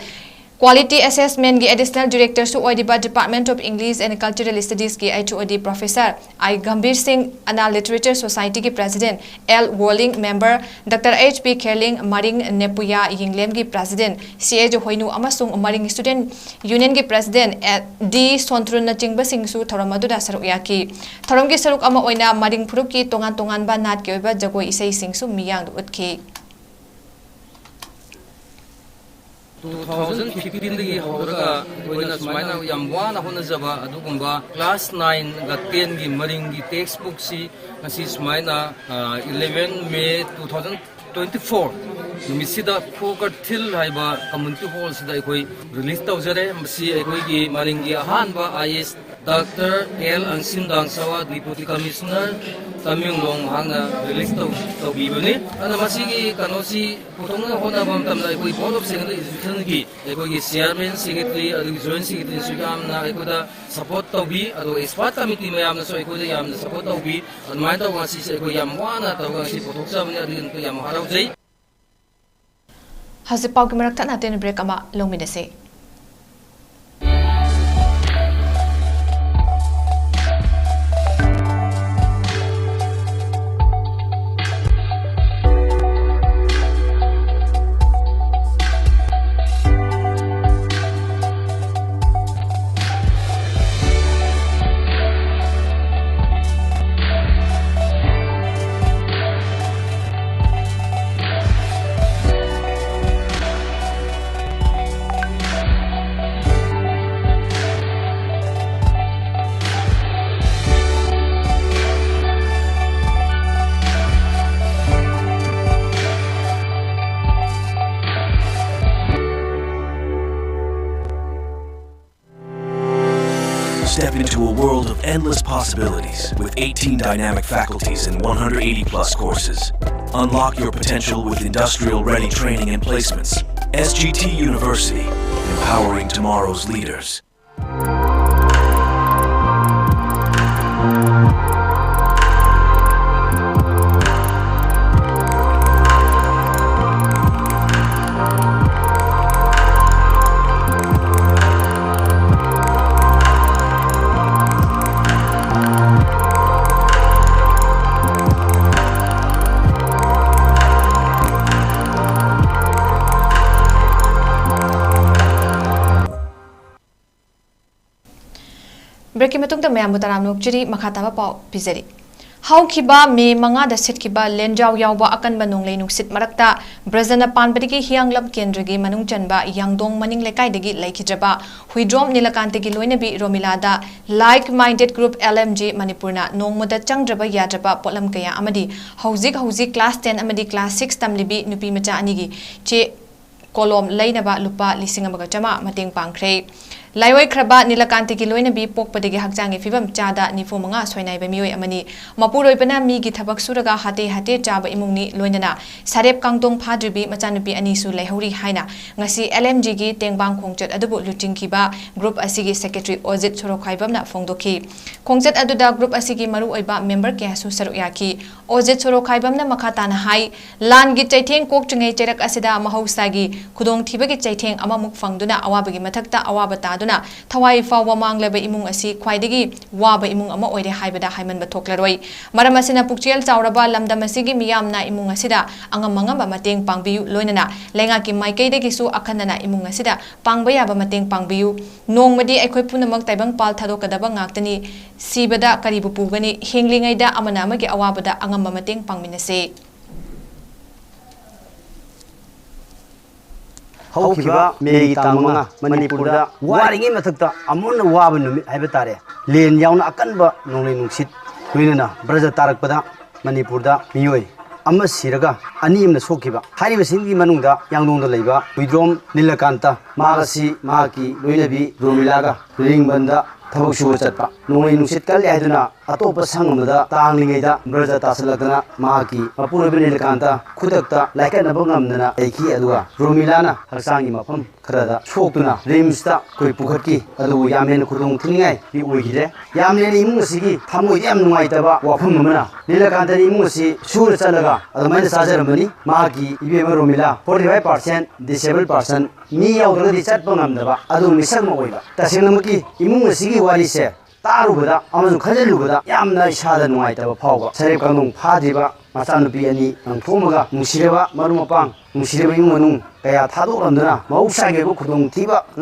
Quality Assessment ꯒꯤ Additional Director ꯁꯨ ꯑꯣꯏꯔꯤꯕ Department of English and Cultural Studies ꯀꯤ H O D Professor I Gambhir ꯁꯤꯡ, ꯑꯅꯥ Literature Society ꯒꯤ President L ꯋꯣꯂꯤꯡ, Member Doctor H P ꯈꯦꯔꯂꯤꯡ, ꯃꯔꯤꯡ ꯅꯦꯄꯨꯌꯥ ꯌꯦꯡꯂꯦꯝꯒꯤ President C H ꯍꯣꯏꯅꯨ ꯑꯃꯁꯨꯡ ꯃꯔꯤꯡ Student Union ꯒꯤ President D ꯁꯣꯟꯇ꯭ꯔꯨꯟꯅꯆꯤꯡꯕꯁꯤꯡꯁꯨ ꯊꯧꯔꯝ ꯑꯗꯨꯗ ꯁꯔꯨꯛ ꯌꯥꯈꯤ꯫ ꯊꯧꯔꯝꯒꯤ ꯁꯔꯨꯛ ꯑꯃ ꯑꯣꯏꯅ ꯃꯔꯤꯡ ꯐꯨꯔꯨꯞꯀꯤ ꯇꯣꯉꯥꯟ ꯇꯣꯉꯥꯟꯕ ꯅꯥꯠꯀꯤ ꯑꯣꯏꯕ ꯖꯒꯣꯏ ꯏꯁꯩꯁꯤꯡꯁꯨ ꯃꯤꯌꯥꯝꯗ ꯎꯠꯈꯤ꯫ Two thousand fifteen ꯗꯒꯤ ꯍꯧꯔꯒ ꯑꯩꯈꯣꯏꯅ ꯁꯨꯃꯥꯏꯅ ꯌꯥꯝ ꯋꯥꯅ ꯍꯣꯠꯅꯖꯕ ꯑꯗꯨꯒꯨꯝꯕ class nine ꯒ ten ꯒꯤ ꯃꯔꯤꯡꯒꯤ text book ꯁꯤ ꯉꯁꯤ ꯁꯨꯃꯥꯏꯅ, ꯑ, eleven May two thousand twenty four ꯅꯨꯃꯤꯠꯁꯤꯗ Khokarthil ꯍꯥꯏꯕ community hall ꯁꯤꯗ ꯑꯩꯈꯣꯏ release ꯇꯧꯖꯔꯦ꯫ ꯃꯁꯤ ꯑꯩꯈꯣꯏꯒꯤ ꯃꯔꯤꯡꯒꯤ ꯑꯍꯥꯟꯕ I A S Doctor L Angsim Dangsawa, Deputy Commissioner, Tamenglong, ꯃꯍꯥꯛꯅ release ꯇꯧ-, ꯇꯧꯕꯤꯕꯅꯤ꯫ ꯑꯗꯨꯅ ꯃꯁꯤꯒꯤ ꯀꯩꯅꯣꯁꯤ ꯄꯨꯊꯣꯛꯅꯕ ꯍꯣꯠꯅꯕ ꯃꯇꯝꯗ ꯑꯩꯈꯣꯏ Board of Secondary Education ꯒꯤ ꯑꯩꯈꯣꯏꯒꯤ Chairman, Secretary, ꯑꯗꯨꯒꯤ Joint Secretary ꯁꯨ ꯌꯥꯝꯅ ꯑꯩꯈꯣꯏꯗ support ꯇꯧꯕꯤ, ꯑꯗꯨꯒ expert committee ꯃꯌꯥꯝꯅꯁꯨ ꯑꯩꯈꯣꯏꯗ ꯌꯥꯝꯅ support ꯇꯧꯕꯤ꯫ ꯑꯗꯨꯃꯥꯏꯅ ꯇꯧꯕ ꯉꯁꯤꯁꯦ ꯑꯩꯈꯣꯏ ꯌꯥꯝ ꯋꯥꯅ ꯇꯧꯔꯒ ꯉꯁꯤ ꯄꯨꯊꯣꯛꯆꯕꯅꯤ, ꯑꯗꯨꯒꯤꯗꯃꯛꯇ ꯌꯥꯝ ꯍꯔꯥꯎꯖꯩ꯫ ꯍꯧꯖꯤꯛ ꯄꯥꯎꯒꯤ ꯃꯔꯛ ꯊꯠꯅ ꯇꯦꯟꯅ break ꯑꯃ ꯂꯧꯃꯤꯟꯅꯁꯤ꯫ Step into a world of endless possibilities with eighteen dynamic faculties and one hundred eighty plus courses. Unlock your potential with industrial-ready training and placements. S G T University, empowering tomorrow's leaders. Breakꯀꯤ ꯃꯇꯨꯡꯗ ꯃꯌꯥꯝꯕꯨ ꯇꯔꯥꯝꯅ ꯑꯣꯛꯆꯔꯤ꯫ ꯃꯈꯥ ꯇꯥꯕ ꯄꯥꯎ ꯄꯤꯖꯔꯤ꯫ ꯍꯧꯈꯤꯕ ꯃꯦ ꯃꯉꯥꯗ ꯁꯤꯠꯈꯤꯕ ꯂꯦꯟꯖꯥꯎ ꯌꯥꯎꯕ ꯑꯀꯟꯕ ꯅꯣꯡꯂꯩ ꯅꯨꯡꯁꯤꯠ ꯃꯔꯛꯇ ꯕ꯭ꯔꯖꯅ ꯄꯥꯟꯕꯗꯒꯤ ꯍꯤꯌꯥꯡꯂꯝ ꯀꯦꯟꯗ꯭ꯔꯒꯤ ꯃꯅꯨꯡ ꯆꯟꯕ ꯌꯥꯡꯗꯣꯡ ꯃꯅꯤꯡ ꯂꯩꯀꯥꯏꯗꯒꯤ ꯂꯩꯈꯤꯗ꯭ꯔꯕ ꯍꯨꯏꯗ꯭ꯔꯣꯝ ꯅꯤꯂꯀꯥꯟꯇꯒꯤ ꯂꯣꯏꯅꯕꯤ ꯔꯣꯃꯤꯂꯥꯗ Like Minded Group L M G ꯃꯅꯤꯄꯨꯔꯅ ꯅꯣꯡꯃꯗ ꯆꯪꯗ꯭ꯔꯕ ꯌꯥꯗ꯭ꯔꯕ ꯄꯣꯠꯂꯝ ꯀꯌꯥ ꯑꯃꯗꯤ ꯍꯧꯖꯤꯛ ꯍꯧꯖꯤꯛ class ten ꯑꯃꯗꯤ class six ꯇꯝꯂꯤꯕꯤ ꯅꯨꯄꯤ ꯃꯆꯥ ꯑꯅꯤꯒꯤ ꯆꯦ ꯀꯣꯂꯣꯝ ꯂꯩꯅꯕ ꯂꯨꯄꯥ ꯂꯤꯁꯤꯡ ꯑꯃꯒ ꯆꯥꯝꯃꯉꯥ ꯃꯇꯦꯡ ꯄꯥꯡꯈ꯭ꯔꯦ꯫ ꯂꯥꯏꯑꯣꯏꯈ꯭ꯔꯕ ꯅꯤꯂꯀꯥꯟꯇꯒꯤ ꯂꯣꯏꯅꯕꯤ ꯄꯣꯛꯄꯗꯒꯤ ꯍꯛꯆꯥꯡꯒꯤ ꯐꯤꯕꯝ ꯆꯥꯗ ꯅꯤꯐꯨ ꯃꯉꯥ ꯁꯣꯏꯅꯥꯏꯕ ꯃꯤꯑꯣꯏ ꯑꯃꯅꯤ꯫ ꯃꯄꯨꯔꯣꯏꯕꯅ ꯃꯤꯒꯤ ꯊꯕꯛ ꯁꯨꯔꯒ ꯍꯥꯇꯦ ꯍꯥꯇꯦ ꯆꯥꯕ ꯏꯃꯨꯡꯅꯤ꯫ ꯂꯣꯏꯅꯅ ꯁꯔꯦꯞ ꯀꯥꯡꯗꯣꯡ ꯐꯥꯗ꯭ꯔꯤꯕꯤ ꯃꯆꯥꯅꯨꯄꯤ ꯑꯅꯤꯁꯨ ꯂꯩꯍꯧꯔꯤ ꯍꯥꯏꯅ ꯉꯁꯤ L M G ꯒꯤ ꯇꯦꯡꯕꯥꯡ ꯈꯣꯡꯆꯠ ꯑꯗꯨꯕꯨ ꯂꯨꯆꯤꯡꯈꯤꯕ group ꯑꯁꯤꯒꯤ secretary ꯑꯣꯖꯤꯠ ꯁꯣꯔꯣꯈꯥꯏꯕꯝꯅ ꯐꯣꯡꯗꯣꯛꯈꯤ꯫ ꯈꯣꯡꯆꯠ ꯑꯗꯨꯗ group ꯑꯁꯤꯒꯤ ꯃꯔꯨꯑꯣꯏꯕ member ꯀꯌꯥꯁꯨ ꯁꯔꯨꯛ ꯌꯥꯈꯤ꯫ ꯑꯣꯖꯤꯠ ꯁꯣꯔꯣꯈꯥꯏꯕꯝꯅ ꯃꯈꯥ ꯇꯥꯅ ꯍꯥꯏ, ꯂꯥꯟꯒꯤ ꯆꯩꯊꯦꯡ ꯀꯣꯛꯇ꯭ꯔꯤꯉꯩ ꯆꯩꯔꯛ ꯑꯁꯤꯗ ꯃꯍꯧꯁꯥꯒꯤ ꯈꯨꯗꯣꯡꯊꯤꯕꯒꯤ ꯆꯩꯊꯦꯡ ꯑꯃꯃꯨꯛ ꯐꯪꯗꯨꯅ ꯑꯋꯥꯕꯒꯤ ꯃꯊꯛꯇ ꯑꯋꯥꯕ ꯇꯥꯗꯨꯅ ꯊꯋꯥꯏ ꯐꯥꯎꯕ ꯃꯥꯡꯂꯕ ꯏꯃꯨꯡ ꯑꯁꯤ ꯈ꯭ꯋꯥꯏꯗꯒꯤ ꯋꯥꯕ ꯏꯃꯨꯡ ꯑꯃ ꯑꯣꯏꯔꯦ ꯍꯥꯏꯕꯗ ꯍꯥꯏꯃꯟꯕ ꯊꯣꯛꯂꯔꯣꯏ꯫ ꯃꯔꯝ ꯑꯁꯤꯅ ꯄꯨꯛꯆꯦꯜ ꯆꯥꯎꯔꯕ ꯂꯝꯗꯝ ꯑꯁꯤꯒꯤ ꯃꯤꯌꯥꯝꯅ ꯏꯃꯨꯡ ꯑꯁꯤꯗ ꯑꯉꯝ ꯑꯉꯝꯕ ꯃꯇꯦꯡ ꯄꯥꯡꯕꯤꯌꯨ, ꯂꯣꯏꯅꯅ ꯂꯩꯉꯥꯛꯀꯤ ꯃꯥꯏꯀꯩꯗꯒꯤꯁꯨ ꯑꯈꯟꯅꯅ ꯏꯃꯨꯡ ꯑꯁꯤꯗ ꯄꯥꯡꯕ ꯌꯥꯕ ꯃꯇꯦꯡ ꯄꯥꯡꯕꯤꯌꯨ꯫ ꯅꯣꯡꯃꯗꯤ ꯑꯩꯈꯣꯏ ꯄꯨꯝꯅꯃꯛ ꯇꯥꯏꯕꯪꯄꯥꯜ ꯊꯥꯗꯣꯛꯀꯗꯕ ꯉꯥꯛꯇꯅꯤ꯫ ꯁꯤꯕꯗ ꯀꯔꯤꯕꯨ ꯄꯨꯒꯅꯤ? ꯍꯤꯡꯂꯤꯉꯩꯗ ꯑꯃꯅ ꯑꯃꯒꯤ ꯑꯋꯥꯕꯗ ꯑꯉꯝꯕ ꯃꯇꯦꯡ ꯄꯥꯡꯃꯤꯟꯅꯁꯤ꯫ ꯍꯧꯈꯤꯕ ꯃꯦꯒꯤ ꯇꯥꯡ ꯃꯉꯥ ꯃꯅꯤꯄꯨꯔꯗ ꯋꯥꯔꯤꯉꯩ ꯃꯊꯛꯇ ꯑꯃꯨꯛ ꯍꯟꯅ ꯋꯥꯕ ꯅꯨꯃꯤꯠ ꯍꯥꯏꯕ ꯇꯥꯔꯦ꯫ ꯂꯦꯟ ꯌꯥꯎꯅ ꯑꯀꯟꯕ ꯅꯣꯡꯂꯩ ꯅꯨꯡꯁꯤꯠ ꯂꯣꯏꯅꯅ ꯕ꯭ꯔꯖ ꯇꯥꯔꯛꯄꯗ ꯃꯅꯤꯄꯨꯔꯗ ꯃꯤꯑꯣꯏ ꯑꯃ ꯁꯤꯔꯒ ꯑꯅꯤ ꯑꯃꯅ ꯁꯣꯛꯈꯤꯕ꯫ ꯍꯥꯏꯔꯤꯕꯁꯤꯡꯒꯤ ꯃꯅꯨꯡꯗ ꯌꯥꯡꯗꯣꯡꯗ ꯂꯩꯕ ꯍꯨꯏꯗ꯭ꯔꯣꯝ ꯅꯤꯂꯀꯥꯟꯇ, ꯃꯍꯥꯛ ꯑꯁꯤ ꯃꯍꯥꯛꯀꯤ ꯂꯣꯏꯅꯕꯤ ꯔꯣꯃꯤꯂꯥꯒ ꯔꯤꯡꯕꯟꯗ ꯊꯕꯛ ꯁꯨꯕ ꯆꯠꯄ꯫ ꯅꯣꯡꯂꯩ ꯅꯨꯡꯁꯤꯠ ꯀꯜꯂꯦ ꯍꯥꯏꯗꯨꯅ ꯑꯇꯣꯞꯄ ꯁꯪ ꯑꯃꯗ ꯇꯥꯡꯂꯤꯉꯩꯗ ꯕ꯭ꯔꯖ ꯇꯥꯁꯤꯜꯂꯛꯇꯅ ꯃꯍꯥꯛꯀꯤ ꯃꯄꯨꯔꯣꯏꯕ ꯅꯤꯂꯀꯥꯟꯇ ꯈꯨꯗꯛꯇ ꯂꯥꯏꯀꯠꯅꯕ ꯉꯝꯗꯅ ꯂꯩꯈꯤ꯫ ꯑꯗꯨꯒ ꯔꯣꯃꯤꯂꯥꯅ ꯍꯛꯆꯥꯡꯒꯤ ꯃꯐꯝ ꯈꯔꯗ ꯁꯣꯛꯇꯨꯅ ꯔꯤꯝꯁꯇ ꯑꯩꯈꯣꯏ ꯄꯨꯈꯠꯈꯤ꯫ ꯑꯗꯨꯕꯨ ꯌꯥꯝ ꯍꯦꯟꯅ ꯈꯨꯗꯣꯡ ꯊꯤꯅꯤꯡꯉꯥꯏꯗꯤ ꯑꯣꯏꯈꯤꯗ꯭ꯔꯦ꯫ ꯌꯥꯝ ꯍꯦꯟꯅ ꯏꯃꯨꯡ ꯑꯁꯤꯒꯤ ꯊꯃꯣꯏꯗ ꯌꯥꯝ ꯅꯨꯡꯉꯥꯏꯇꯕ ꯋꯥꯐꯝ ꯑꯃꯅ, ꯅꯤꯂꯀꯥꯟꯇꯅ ꯏꯃꯨꯡ ꯑꯁꯤ ꯁꯨꯔ ꯆꯠꯂꯒ ꯑꯗꯨꯃꯥꯏꯅ ꯆꯥꯖꯔꯝꯕꯅꯤ꯫ ꯃꯍꯥꯛꯀꯤ ꯏꯕꯦꯝꯃ Romila, forty five percent disabled person, ꯃꯤ ꯌꯥꯎꯗ꯭ꯔꯒꯗꯤ ꯆꯠꯄ ꯉꯝꯗꯕ ꯑꯗꯨ ꯃꯤꯁꯛ ꯑꯃ ꯑꯣꯏꯕ꯫ ꯇꯁꯦꯡꯅꯃꯛꯀꯤ ꯏꯃꯨꯡ ꯑꯁꯤꯒꯤ ꯋꯥꯔꯤꯁꯦ ꯇꯥꯔꯨꯕꯗ ꯑꯃꯁꯨꯡ ꯈꯟꯖꯤꯜꯂꯨꯕꯗ ꯌꯥꯝꯅ ꯏꯁꯥꯗ ꯅꯨꯡꯉꯥꯏꯇꯕ ꯐꯥꯎꯕ꯫ ꯁꯔꯦꯞ ꯀꯥꯡꯗꯣꯡ ꯐꯥꯗ꯭ꯔꯤꯕ ꯃꯆꯥꯅꯨꯄꯤ ꯑꯅꯤ ꯂꯪꯊꯣꯛꯑꯝꯃꯒ ꯅꯨꯡꯁꯤꯔꯕ ꯃꯔꯨꯞ ꯃꯄꯥꯡ, ꯅꯨꯡꯁꯤꯔꯕ ꯏꯃꯨꯡ ꯃꯅꯨꯡ ꯀꯌꯥ ꯊꯥꯗꯣꯛꯂꯝꯗꯨꯅ ꯃꯍꯧꯁꯥꯒꯤ ꯑꯣꯏꯕ ꯈꯨꯗꯣꯡꯊꯤꯕ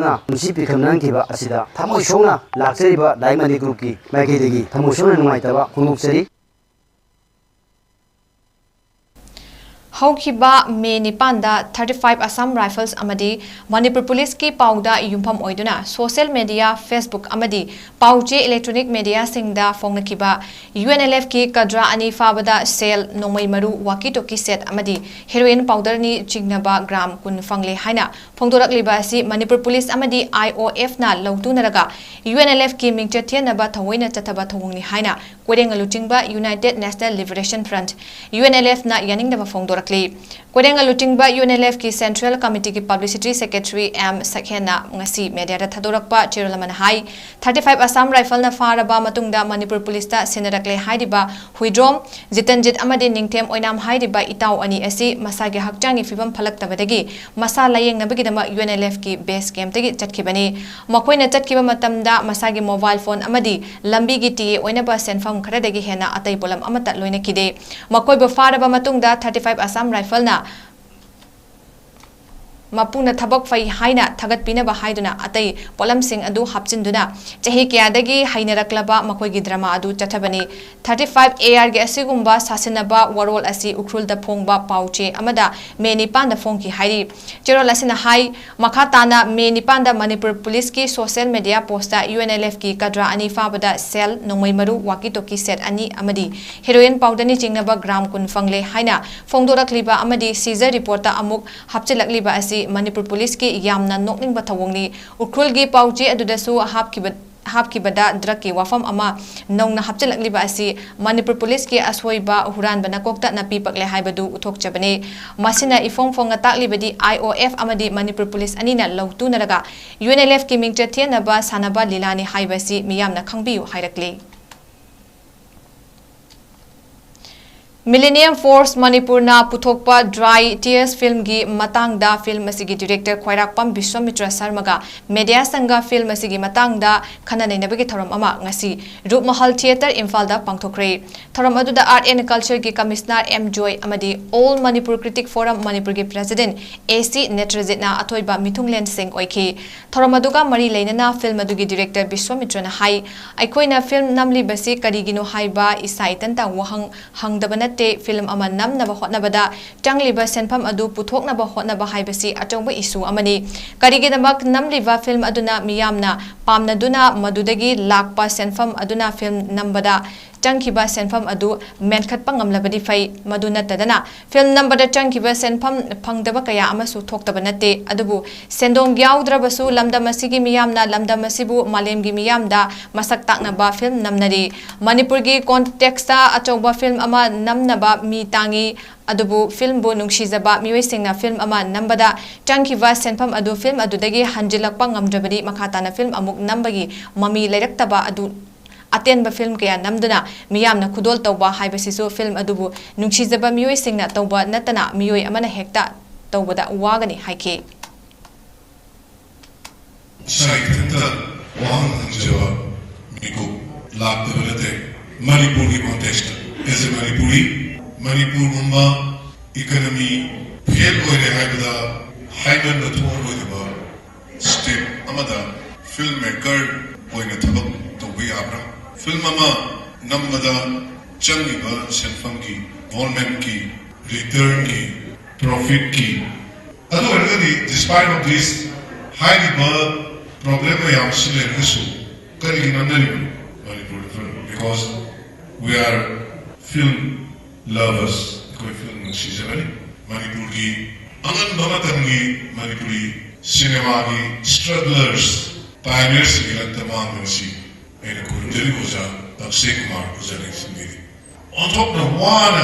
ꯄꯨꯟꯁꯤ ꯄꯤꯈꯝ ꯅꯪꯈꯤꯕ ꯑꯁꯤꯗ ꯊꯃꯣꯏ ꯁꯣꯛꯅ ꯂꯥꯛꯆꯔꯤꯕ ꯂꯥꯏꯛ ꯃꯥꯏꯟꯗꯦꯗ ꯒ꯭ꯔꯨꯞꯀꯤ ꯃꯥꯏꯀꯩꯗꯒꯤ ꯊꯃꯣꯏ ꯁꯣꯛꯅ ꯅꯨꯡꯉꯥꯏꯇꯕ ꯐꯣꯡꯗꯣꯛꯆꯔꯤ꯫ ꯍꯧꯈꯤꯕ ꯃꯦ ꯅꯤꯄꯥꯟꯗ thirty five Assam Rifles ꯑꯃꯗꯤ ꯃꯅꯤꯄꯨꯔ ꯄꯨꯂꯤꯁꯀꯤ ꯄꯥꯎꯗ ꯌꯨꯝꯐꯝ ꯑꯣꯏꯗꯨꯅ social media, Facebook ꯑꯃꯗꯤ ꯄꯥꯎ ꯆꯦ electronic mediaꯁꯤꯡꯗ ꯐꯣꯡꯅꯈꯤꯕ UNLFꯀꯤ ꯀꯗ꯭ꯔꯥ ꯑꯅꯤ ꯐꯥꯕꯗ ꯁꯦꯜ, ꯅꯣꯡꯃꯩ ꯃꯔꯨ, walkie talkie set ꯑꯃꯗꯤ heroin powderꯅꯤ ꯆꯤꯡꯅꯕ gram ꯀꯨꯟ ꯐꯪꯂꯦ ꯍꯥꯏꯅ ꯐꯣꯡꯗꯣꯔꯛꯂꯤꯕ ꯑꯁꯤ ꯃꯅꯤꯄꯨꯔ ꯄꯨꯂꯤꯁ ꯑꯃꯗꯤ IOFꯅ ꯂꯧꯇꯨꯅꯔꯒ UNLFꯀꯤ ꯃꯤꯡꯆꯠ ꯊꯦꯟꯅꯕ ꯊꯑꯣꯏꯅ ꯆꯠꯊꯕ ꯊꯧꯑꯣꯡꯅꯤ ꯍꯥꯏꯅ ꯀꯣꯏꯔꯦꯡꯒ ꯂꯨꯆꯤꯡꯕ United National Liberation Front, UNLFꯅ ꯌꯥꯅꯤꯡꯗꯕ ꯐꯣꯡꯗꯣꯔꯛꯂꯤ꯫ ꯀꯣꯏꯔꯦꯡꯒ ꯂꯨꯆꯤꯡꯕ UNLFꯀꯤ Central Committeeꯒꯤ Publicity Secretary M ꯁꯛꯍꯦꯟꯅ ꯉꯁꯤ mediaꯗ ꯊꯥꯗꯣꯔꯛꯄ ꯆꯦꯔꯣꯜ ꯑꯃꯅ ꯍꯥꯏ, thirty five Assam Riflesꯅ ꯐꯥꯔꯕ ꯃꯇꯨꯡꯗ ꯃꯅꯤꯄꯨꯔ ꯄꯨꯂꯤꯁꯇ ꯁꯤꯟꯅꯔꯛꯂꯦ ꯍꯥꯏꯔꯤꯕ ꯍꯨꯏꯗ꯭ꯔꯣꯝ ꯖꯤꯇꯟꯖꯤꯠ ꯑꯃꯗꯤ ꯅꯤꯡꯊꯦꯝ ꯑꯣꯏꯅꯥꯝ ꯍꯥꯏꯔꯤꯕ ꯏꯇꯥꯎ ꯑꯅꯤ ꯑꯁꯤ ꯃꯁꯥꯒꯤ ꯍꯛꯆꯥꯡꯒꯤ ꯐꯤꯕꯝ ꯐꯠꯂꯛꯇꯕꯗꯒꯤ ꯃꯁꯥ ꯂꯥꯌꯦꯡꯅꯕꯒꯤꯗꯃꯛ UNLFꯀꯤ base campꯇꯒꯤ ꯆꯠꯈꯤꯕꯅꯤ꯫ ꯃꯈꯣꯏꯅ ꯆꯠꯈꯤꯕ ꯃꯇꯝꯗ ꯃꯁꯥꯒꯤ mobile phone ꯑꯃꯗꯤ ꯂꯝꯕꯤꯒꯤ TA ꯑꯣꯏꯅꯕ ꯁꯦꯟꯐꯝ ꯈꯔꯗꯒꯤ ꯍꯦꯟꯅ ꯑꯇꯩ ꯄꯣꯠꯂꯝ ꯑꯃꯠꯇ ꯂꯣꯏꯅꯈꯤꯗꯦ꯫ ꯃꯈꯣꯏꯕꯨ ꯐꯥꯔꯕ ꯃꯇꯨꯡꯗ thirty five Assam Riflesꯅ ꯃꯄꯨꯅ ꯊꯕꯛ ꯐꯩ ꯍꯥꯏꯅ ꯊꯥꯒꯠꯄꯤꯅꯕ ꯍꯥꯏꯗꯨꯅ ꯑꯇꯩ ꯄꯣꯠꯂꯝꯁꯤꯡ ꯑꯗꯨ ꯍꯥꯞꯆꯤꯟꯗꯨꯅ ꯆꯍꯤ ꯀꯌꯥꯗꯒꯤ ꯍꯩꯅꯔꯛꯂꯕ ꯃꯈꯣꯏꯒꯤ drama ꯑꯗꯨ ꯆꯠꯊꯕꯅꯤ꯫ Thirty five ARꯒꯤ ꯑꯁꯤꯒꯨꯝꯕ ꯁꯥꯁꯤꯟꯅꯕ ꯋꯥꯔꯣꯜ ꯑꯁꯤ ꯎꯈ꯭ꯔꯨꯜꯗ ꯐꯣꯡꯕ ꯄꯥꯎ ꯆꯦ ꯑꯃꯗ ꯃꯦ ꯅꯤꯄꯥꯟꯗ ꯐꯣꯡꯈꯤ ꯍꯥꯏꯔꯤ꯫ ꯆꯦꯔꯣꯜ ꯑꯁꯤꯅ ꯍꯥꯏ, ꯃꯈꯥ ꯇꯥꯅ ꯃꯦ ꯅꯤꯄꯥꯟꯗ ꯃꯅꯤꯄꯨꯔ ꯄꯨꯂꯤꯁꯀꯤ social media postꯇ UNLFꯀꯤ ꯀꯗ꯭ꯔꯥ ꯑꯅꯤ ꯐꯥꯕꯗ ꯁꯦꯜ, ꯅꯣꯡꯃꯩ ꯃꯔꯨ, walkie talkie set ꯑꯅꯤ ꯑꯃꯗꯤ heroin powderꯅꯤ ꯆꯤꯡꯅꯕ gram ꯀꯨꯟ ꯐꯪꯂꯦ ꯍꯥꯏꯅ ꯐꯣꯡꯗꯣꯔꯛꯂꯤꯕ ꯑꯃꯗꯤ seizure reportꯇ ꯑꯃꯨꯛ ꯍꯥꯞꯆꯤꯜꯂꯛꯂꯤꯕ ꯑꯁꯤ ꯃꯅꯤꯄꯨꯔ ꯄꯨꯂꯤꯁꯀꯤ ꯌꯥꯝꯅ ꯅꯣꯛꯅꯤꯡꯕ ꯊꯧꯑꯣꯡꯅꯤ꯫ ꯎꯈ꯭ꯔꯨꯜꯒꯤ ꯄꯥꯎꯆꯦ ꯑꯗꯨꯗꯁꯨ ꯍꯥꯞꯈꯤꯕ, ꯍꯥꯞꯈꯤꯕꯗ drugꯀꯤ ꯋꯥꯐꯝ ꯑꯃ ꯅꯧꯅ ꯍꯥꯞꯆꯤꯜꯂꯛꯂꯤꯕ ꯑꯁꯤ ꯃꯅꯤꯄꯨꯔ ꯄꯨꯂꯤꯁꯀꯤ ꯑꯁꯣꯏꯕ, ꯍꯨꯔꯥꯟꯕ ꯅꯀꯣꯛꯇ ꯅꯥꯄꯤ ꯄꯛꯂꯦ ꯍꯥꯏꯕꯗꯨ ꯎꯠꯊꯣꯛꯆꯕꯅꯤ꯫ ꯃꯁꯤꯅ ꯏꯐꯣꯡ ꯐꯣꯡꯅ ꯇꯥꯛꯂꯤꯕꯗꯤ IOF ꯑꯃꯗꯤ ꯃꯅꯤꯄꯨꯔ ꯄꯨꯂꯤꯁ ꯑꯅꯤꯅ ꯂꯧꯇꯨꯅꯔꯒ UNLFꯀꯤ ꯃꯤꯡꯆꯠ ꯊꯦꯟꯅꯕ ꯁꯥꯟꯅꯕ ꯂꯤꯂꯥꯅꯤ ꯍꯥꯏꯕꯁꯤ ꯃꯤꯌꯥꯝꯅ ꯈꯪꯕꯤꯌꯨ ꯍꯥꯏꯔꯛꯂꯤ꯫ Millennium Force ꯃꯅꯤꯄꯨꯔꯅ ꯄꯨꯊꯣꯛꯄ Dry Tears filmꯒꯤ ꯃꯇꯥꯡꯗ film ꯑꯁꯤꯒꯤ director ꯈ꯭ꯋꯥꯏꯔꯥꯛꯄꯝ ꯕꯤꯁ꯭ꯋꯥꯃꯤꯇ꯭ꯔ ꯁꯔꯃꯒ media ꯁꯪꯒ film ꯑꯁꯤꯒꯤ ꯃꯇꯥꯡꯗ ꯈꯟꯅ ꯅꯩꯅꯕꯒꯤ ꯊꯧꯔꯝ ꯑꯃ ꯉꯁꯤ ꯔꯨꯞꯃꯍꯜ Theatre ꯏꯝꯐꯥꯜꯗ ꯄꯥꯡꯊꯣꯛꯈ꯭ꯔꯦ꯫ ꯊꯧꯔꯝ ꯑꯗꯨꯗ Art and Cultureꯒꯤ Commissioner M ꯖꯣꯏ ꯑꯃꯗꯤ All Manipur Critic Forum ꯃꯅꯤꯄꯨꯔꯒꯤ President AC ꯅꯦꯇ꯭ꯔꯖꯤꯠꯅ ꯑꯊꯣꯏꯕ ꯃꯤꯊꯨꯡꯂꯦꯟꯁꯤꯡ ꯑꯣꯏꯈꯤ꯫ ꯊꯧꯔꯝ ꯑꯗꯨꯒ ꯃꯔꯤ ꯂꯩꯅꯅ film ꯑꯗꯨꯒꯤ director ꯕꯤꯁ꯭ꯋꯥꯃꯤꯇ꯭ꯔꯅ ꯍꯥꯏ, ꯑꯩꯈꯣꯏꯅ film ꯅꯝꯂꯤꯕꯁꯤ ꯀꯔꯤꯒꯤꯅꯣ ꯍꯥꯏꯕ ꯏꯁꯥ ꯏꯊꯟꯇ ꯋꯥꯍꯪ ꯍꯪꯗꯕ ꯅꯠꯇꯦ꯫ ꯇꯦ꯫ ꯐꯤꯜꯝ ꯑꯃ ꯅꯝꯅꯕ ꯍꯣꯠꯅꯕꯗ ꯆꯪꯂꯤꯕ ꯁꯦꯟꯐꯝ ꯑꯗꯨ ꯄꯨꯊꯣꯛꯅꯕ ꯍꯣꯠꯅꯕ ꯍꯥꯏꯕꯁꯤ ꯑꯆꯧꯕ ꯏꯁꯨ ꯑꯃꯅꯤ꯫ ꯀꯔꯤꯒꯤꯗꯃꯛ ꯅꯝꯂꯤꯕ ꯐꯤꯜꯝ ꯑꯗꯨꯅ ꯃꯤꯌꯥꯝꯅ ꯄꯥꯝꯅꯗꯨꯅ ꯃꯗꯨꯗꯒꯤ ꯂꯥꯛꯄ ꯁꯦꯟꯐꯝ ꯑꯗꯨꯅ ꯐꯤꯜꯝ ꯅꯝꯕꯗ ꯆꯪꯈꯤꯕ ꯁꯦꯟꯐꯝ ꯑꯗꯨ ꯃꯦꯟꯈꯠꯄ ꯉꯝꯂꯕꯗꯤ ꯐꯩ꯫ ꯃꯗꯨ ꯅꯠꯇꯗꯅ ꯐꯤꯜꯝ ꯅꯝꯕꯗ ꯆꯪꯈꯤꯕ ꯁꯦꯟꯐꯝ ꯐꯪꯗꯕ ꯀꯌꯥ ꯑꯃꯁꯨ ꯊꯣꯛꯇꯕ ꯅꯠꯇꯦ꯫ ꯑꯗꯨꯕꯨ ꯁꯦꯟꯗꯣꯡ ꯌꯥꯎꯗ꯭ꯔꯕꯁꯨ ꯂꯝꯗꯝ ꯑꯁꯤꯒꯤ ꯃꯤꯌꯥꯝꯅ ꯂꯝꯗꯝ ꯑꯁꯤꯕꯨ ꯃꯥꯂꯦꯝꯒꯤ ꯃꯤꯌꯥꯝꯗ ꯃꯁꯛ ꯇꯥꯛꯅꯕ ꯐꯤꯜꯝ ꯅꯝꯅꯔꯤ꯫ ꯃꯅꯤꯄꯨꯔꯒꯤ ꯀꯣꯟꯇꯦꯛꯁꯇ ꯑꯆꯧꯕ ꯐꯤꯜꯝ ꯑꯃ ꯅꯝꯅꯕ ꯃꯤ ꯇꯥꯡꯏ꯫ ꯑꯗꯨꯕꯨ ꯐꯤꯜꯝꯕꯨ ꯅꯨꯡꯁꯤꯖꯕ ꯃꯤꯑꯣꯏꯁꯤꯡꯅ ꯐꯤꯜꯝ ꯑꯃ ꯅꯝꯕꯗ ꯆꯪꯈꯤꯕ ꯁꯦꯟꯐꯝ ꯑꯗꯨ ꯐꯤꯜꯝ ꯑꯗꯨꯗꯒꯤ ꯍꯟꯖꯤꯜꯂꯛꯄ ꯉꯝꯗ꯭ꯔꯕꯗꯤ ꯃꯈꯥ ꯇꯥꯅ ꯐꯤꯜꯝ ꯑꯃꯨꯛ ꯅꯝꯕꯒꯤ ꯃꯃꯤ ꯂꯩꯔꯛꯇꯕ ꯑꯗꯨ ꯑꯇꯦꯟꯕ ꯐꯤꯜꯝ ꯀꯌꯥ ꯅꯝꯗꯨꯅ ꯃꯤꯌꯥꯝꯅ ꯈꯨꯗꯣꯜ ꯇꯧꯕ ꯍꯥꯏꯕꯁꯤꯁꯨ ꯐꯤꯜꯝ ꯑꯗꯨꯕꯨ ꯅꯨꯡꯁꯤꯖꯕ ꯃꯤꯑꯣꯏꯁꯤꯡꯅ ꯇꯧꯕ ꯅꯠꯇꯅ ꯃꯤꯑꯣꯏ ꯑꯃꯅ ꯍꯦꯛꯇ ꯇꯧꯕꯗ ꯋꯥꯒꯅꯤ ꯍꯥꯏꯈꯤ꯫ ꯏꯁꯥ ꯏꯊꯟꯇ ꯋꯥꯍꯪ ꯍꯪꯖꯕ ꯃꯤꯀꯨꯞ ꯂꯥꯛꯇꯕ ꯅꯠꯇꯦ꯫ ꯃꯅꯤꯄꯨꯔꯒꯤ ꯀꯣꯟꯇꯦꯛꯁꯇ, as a ꯃꯅꯤꯄꯨꯔꯤ, ꯃꯅꯤꯄꯨꯔꯒꯨꯝꯕ ꯏꯀꯅꯃꯤ ꯐꯦꯜ ꯑꯣꯏꯔꯦ ꯍꯥꯏꯕꯗ ꯍꯥꯏꯃꯟꯕ ꯊꯣꯛꯑꯔꯣꯏꯗꯕ ꯁ꯭ꯇꯦꯠ ꯑꯃꯗ ꯐꯤꯜꯝ ꯃꯦꯀꯔ ꯑꯣꯏꯅ ꯊꯕꯛ ꯇꯧꯕ ꯌꯥꯕ꯭ꯔꯥ? ꯐꯤꯜꯝ ꯑꯃ ꯅꯝꯕꯗ ꯆꯪꯉꯤꯕ ꯁꯦꯟꯐꯝꯒꯤ, ꯏꯟꯚꯣꯜꯃꯦꯟꯠꯀꯤ, ꯔꯤꯇꯔꯟꯒꯤ, ꯄ꯭ꯔꯣꯐꯤꯠꯀꯤ, ꯑꯗꯨ ꯑꯣꯏꯔꯒꯗꯤ, despite of this, ꯍꯥꯏꯔꯤꯕ ꯄ꯭ꯔꯣꯕ꯭ꯂꯦꯝ ꯃꯌꯥꯝꯁꯤ ꯂꯩꯔꯒꯁꯨ ꯀꯔꯤꯒꯤ ꯅꯝꯅꯔꯤꯕꯅꯣ ꯃꯅꯤꯄꯨꯔꯗ film? Because we are film lovers, ꯑꯩꯈꯣꯏ ꯐꯤꯜꯝ ꯅꯨꯡꯁꯤꯖꯕꯅꯤ꯫ ꯃꯅꯤꯄꯨꯔꯒꯤ ꯑꯉꯟꯕ ꯃꯇꯝꯒꯤ ꯃꯅꯤꯄꯨꯔꯤ ꯁꯤꯅꯦꯃꯥꯒꯤ ꯁ꯭ꯇ꯭ꯔꯒꯂꯔꯁ, ꯄꯥꯏꯑꯣꯅꯤꯌꯔꯁꯤꯡꯒꯤ ꯂꯛꯇ ꯃꯥꯡꯕ ꯉꯁꯤ ꯑꯩꯅ ꯈꯨꯔꯨꯝꯖꯔꯤ ꯑꯣꯖꯥ ꯑꯛꯁꯦ ꯀꯨꯃꯥꯔ, ꯑꯣꯖꯥ ꯂꯦꯡꯁꯤꯟꯕꯤꯔꯤ꯫ ꯑꯣꯟꯊꯣꯛꯅ ꯋꯥꯅ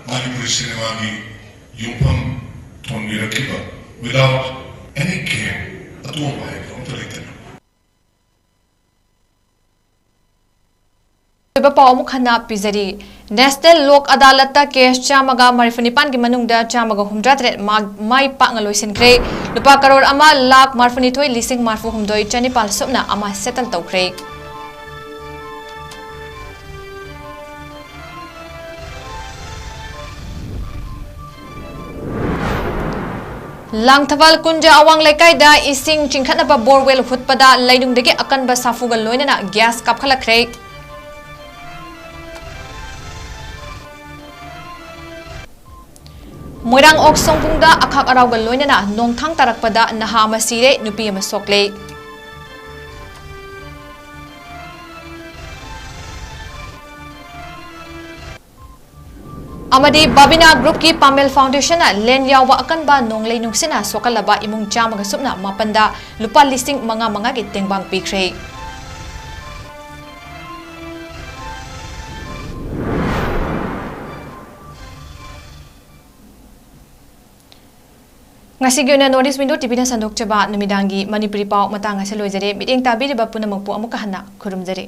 ꯃꯅꯤꯄꯨꯔꯤ ꯁꯤꯅꯦꯃꯥꯒꯤ ꯌꯨꯝꯐꯝ ꯊꯣꯟꯕꯤꯔꯛꯈꯤꯕ, without any care, ꯑꯇꯣꯡꯕ ꯍꯥꯏꯕꯗꯣ ꯑꯝꯇ ꯂꯩꯇꯅ꯫ ꯑꯣꯏꯕ ꯄꯥꯎ ꯑꯃꯨꯛ ꯍꯟꯅ ꯄꯤꯖꯔꯤ꯫ ꯅꯦꯁꯅꯦꯜ ꯂꯣꯛ ꯑꯗꯥꯂꯠꯇ ꯀꯦꯁ ꯆꯥꯝꯃꯒ ꯃꯔꯤꯐꯨ ꯅꯤꯄꯥꯟꯒꯤ ꯃꯅꯨꯡꯗ ꯆꯥꯝꯃꯒ ꯍꯨꯝꯗ꯭ꯔꯥ ꯇꯔꯦꯠ ꯃꯥ-, ꯃꯥꯏ ꯄꯥꯛꯅ ꯂꯣꯏꯁꯤꯟꯈ꯭ꯔꯦ꯫ ꯂꯨꯄꯥ ꯀꯔꯣꯔ ꯑꯃ ꯂꯥꯈ ꯃꯔꯤꯐꯨ ꯅꯤꯊꯣꯏ ꯂꯤꯁꯤꯡ ꯃꯔꯤꯐꯨ ꯍꯨꯝꯗꯣꯏ ꯆꯅꯤꯄꯥꯜ ꯁꯨꯞꯅ ꯑꯃ ꯁꯦꯇꯜ ꯇꯧꯈ꯭ꯔꯦ꯫ ꯂꯥꯡꯊꯕꯥꯜ ꯀꯨꯟꯖ ꯑꯋꯥꯡ ꯂꯩꯀꯥꯏꯗ ꯏꯁꯤꯡ ꯆꯤꯡꯈꯠꯅꯕ ꯕꯣꯔꯋꯦꯜ ꯍꯨꯠꯄꯗ ꯂꯩꯅꯨꯡꯗꯒꯤ ꯑꯀꯟꯕ ꯁꯥꯐꯨꯒ ꯂꯣꯏꯅꯅ ꯒ꯭ꯌꯥꯁ ꯀꯥꯞꯈꯠꯂꯛꯈ꯭ꯔꯦ꯫ ꯃꯣꯏꯔꯥꯡ ꯑꯣꯛ ꯁꯣꯡꯕꯨꯡꯗ ꯑꯈꯥꯛ ꯑꯔꯥꯎꯒ ꯂꯣꯏꯅꯅ ꯅꯣꯡꯊꯥꯡ ꯇꯥꯔꯛꯄꯗ ꯅꯍꯥ ꯑꯃ ꯁꯤꯔꯦ, ꯅꯨꯄꯤ ꯑꯃ ꯁꯣꯛꯂꯦ꯫ ꯑꯃꯗꯤ ꯕꯥꯕꯤꯅꯥ ꯒ꯭ꯔꯨꯞꯀꯤ ꯄꯥꯃꯦꯜ ꯐꯥꯎꯟꯗꯦꯁꯟꯅ ꯂꯦꯟ ꯌꯥꯎꯕ ꯑꯀꯟꯕ ꯅꯣꯡꯂꯩ ꯅꯨꯡꯁꯤꯠꯅ ꯁꯣꯛꯍꯜꯂꯕ ꯏꯃꯨꯡ ꯆꯥꯝꯃꯒ ꯁꯨꯞꯅ ꯃꯥꯄꯟꯗ ꯂꯨꯄꯥ ꯂꯤꯁꯤꯡ ꯃꯉꯥ ꯃꯉꯥꯒꯤ ꯇꯦꯡꯕꯥꯡ ꯄꯤꯈ꯭ꯔꯦ꯫ ꯉꯁꯤꯒꯤ ꯑꯣꯏꯅ North East Window ꯇꯤꯚꯤꯅ ꯁꯟꯗꯣꯛꯆꯕ ꯅꯨꯃꯤꯗꯥꯡꯒꯤ ꯃꯅꯤꯄꯨꯔꯤ ꯄꯥꯎ ꯃꯇꯥꯡ ꯑꯁꯤ ꯂꯣꯏꯖꯔꯦ꯫ ꯃꯤꯠꯌꯦꯡ ꯇꯥꯕꯤꯔꯤꯕ ꯄꯨꯝꯅꯃꯛꯄꯨ ꯑꯃꯨꯛꯀ ꯍꯟꯅ ꯈꯨꯔꯨꯝꯖꯔꯤ꯫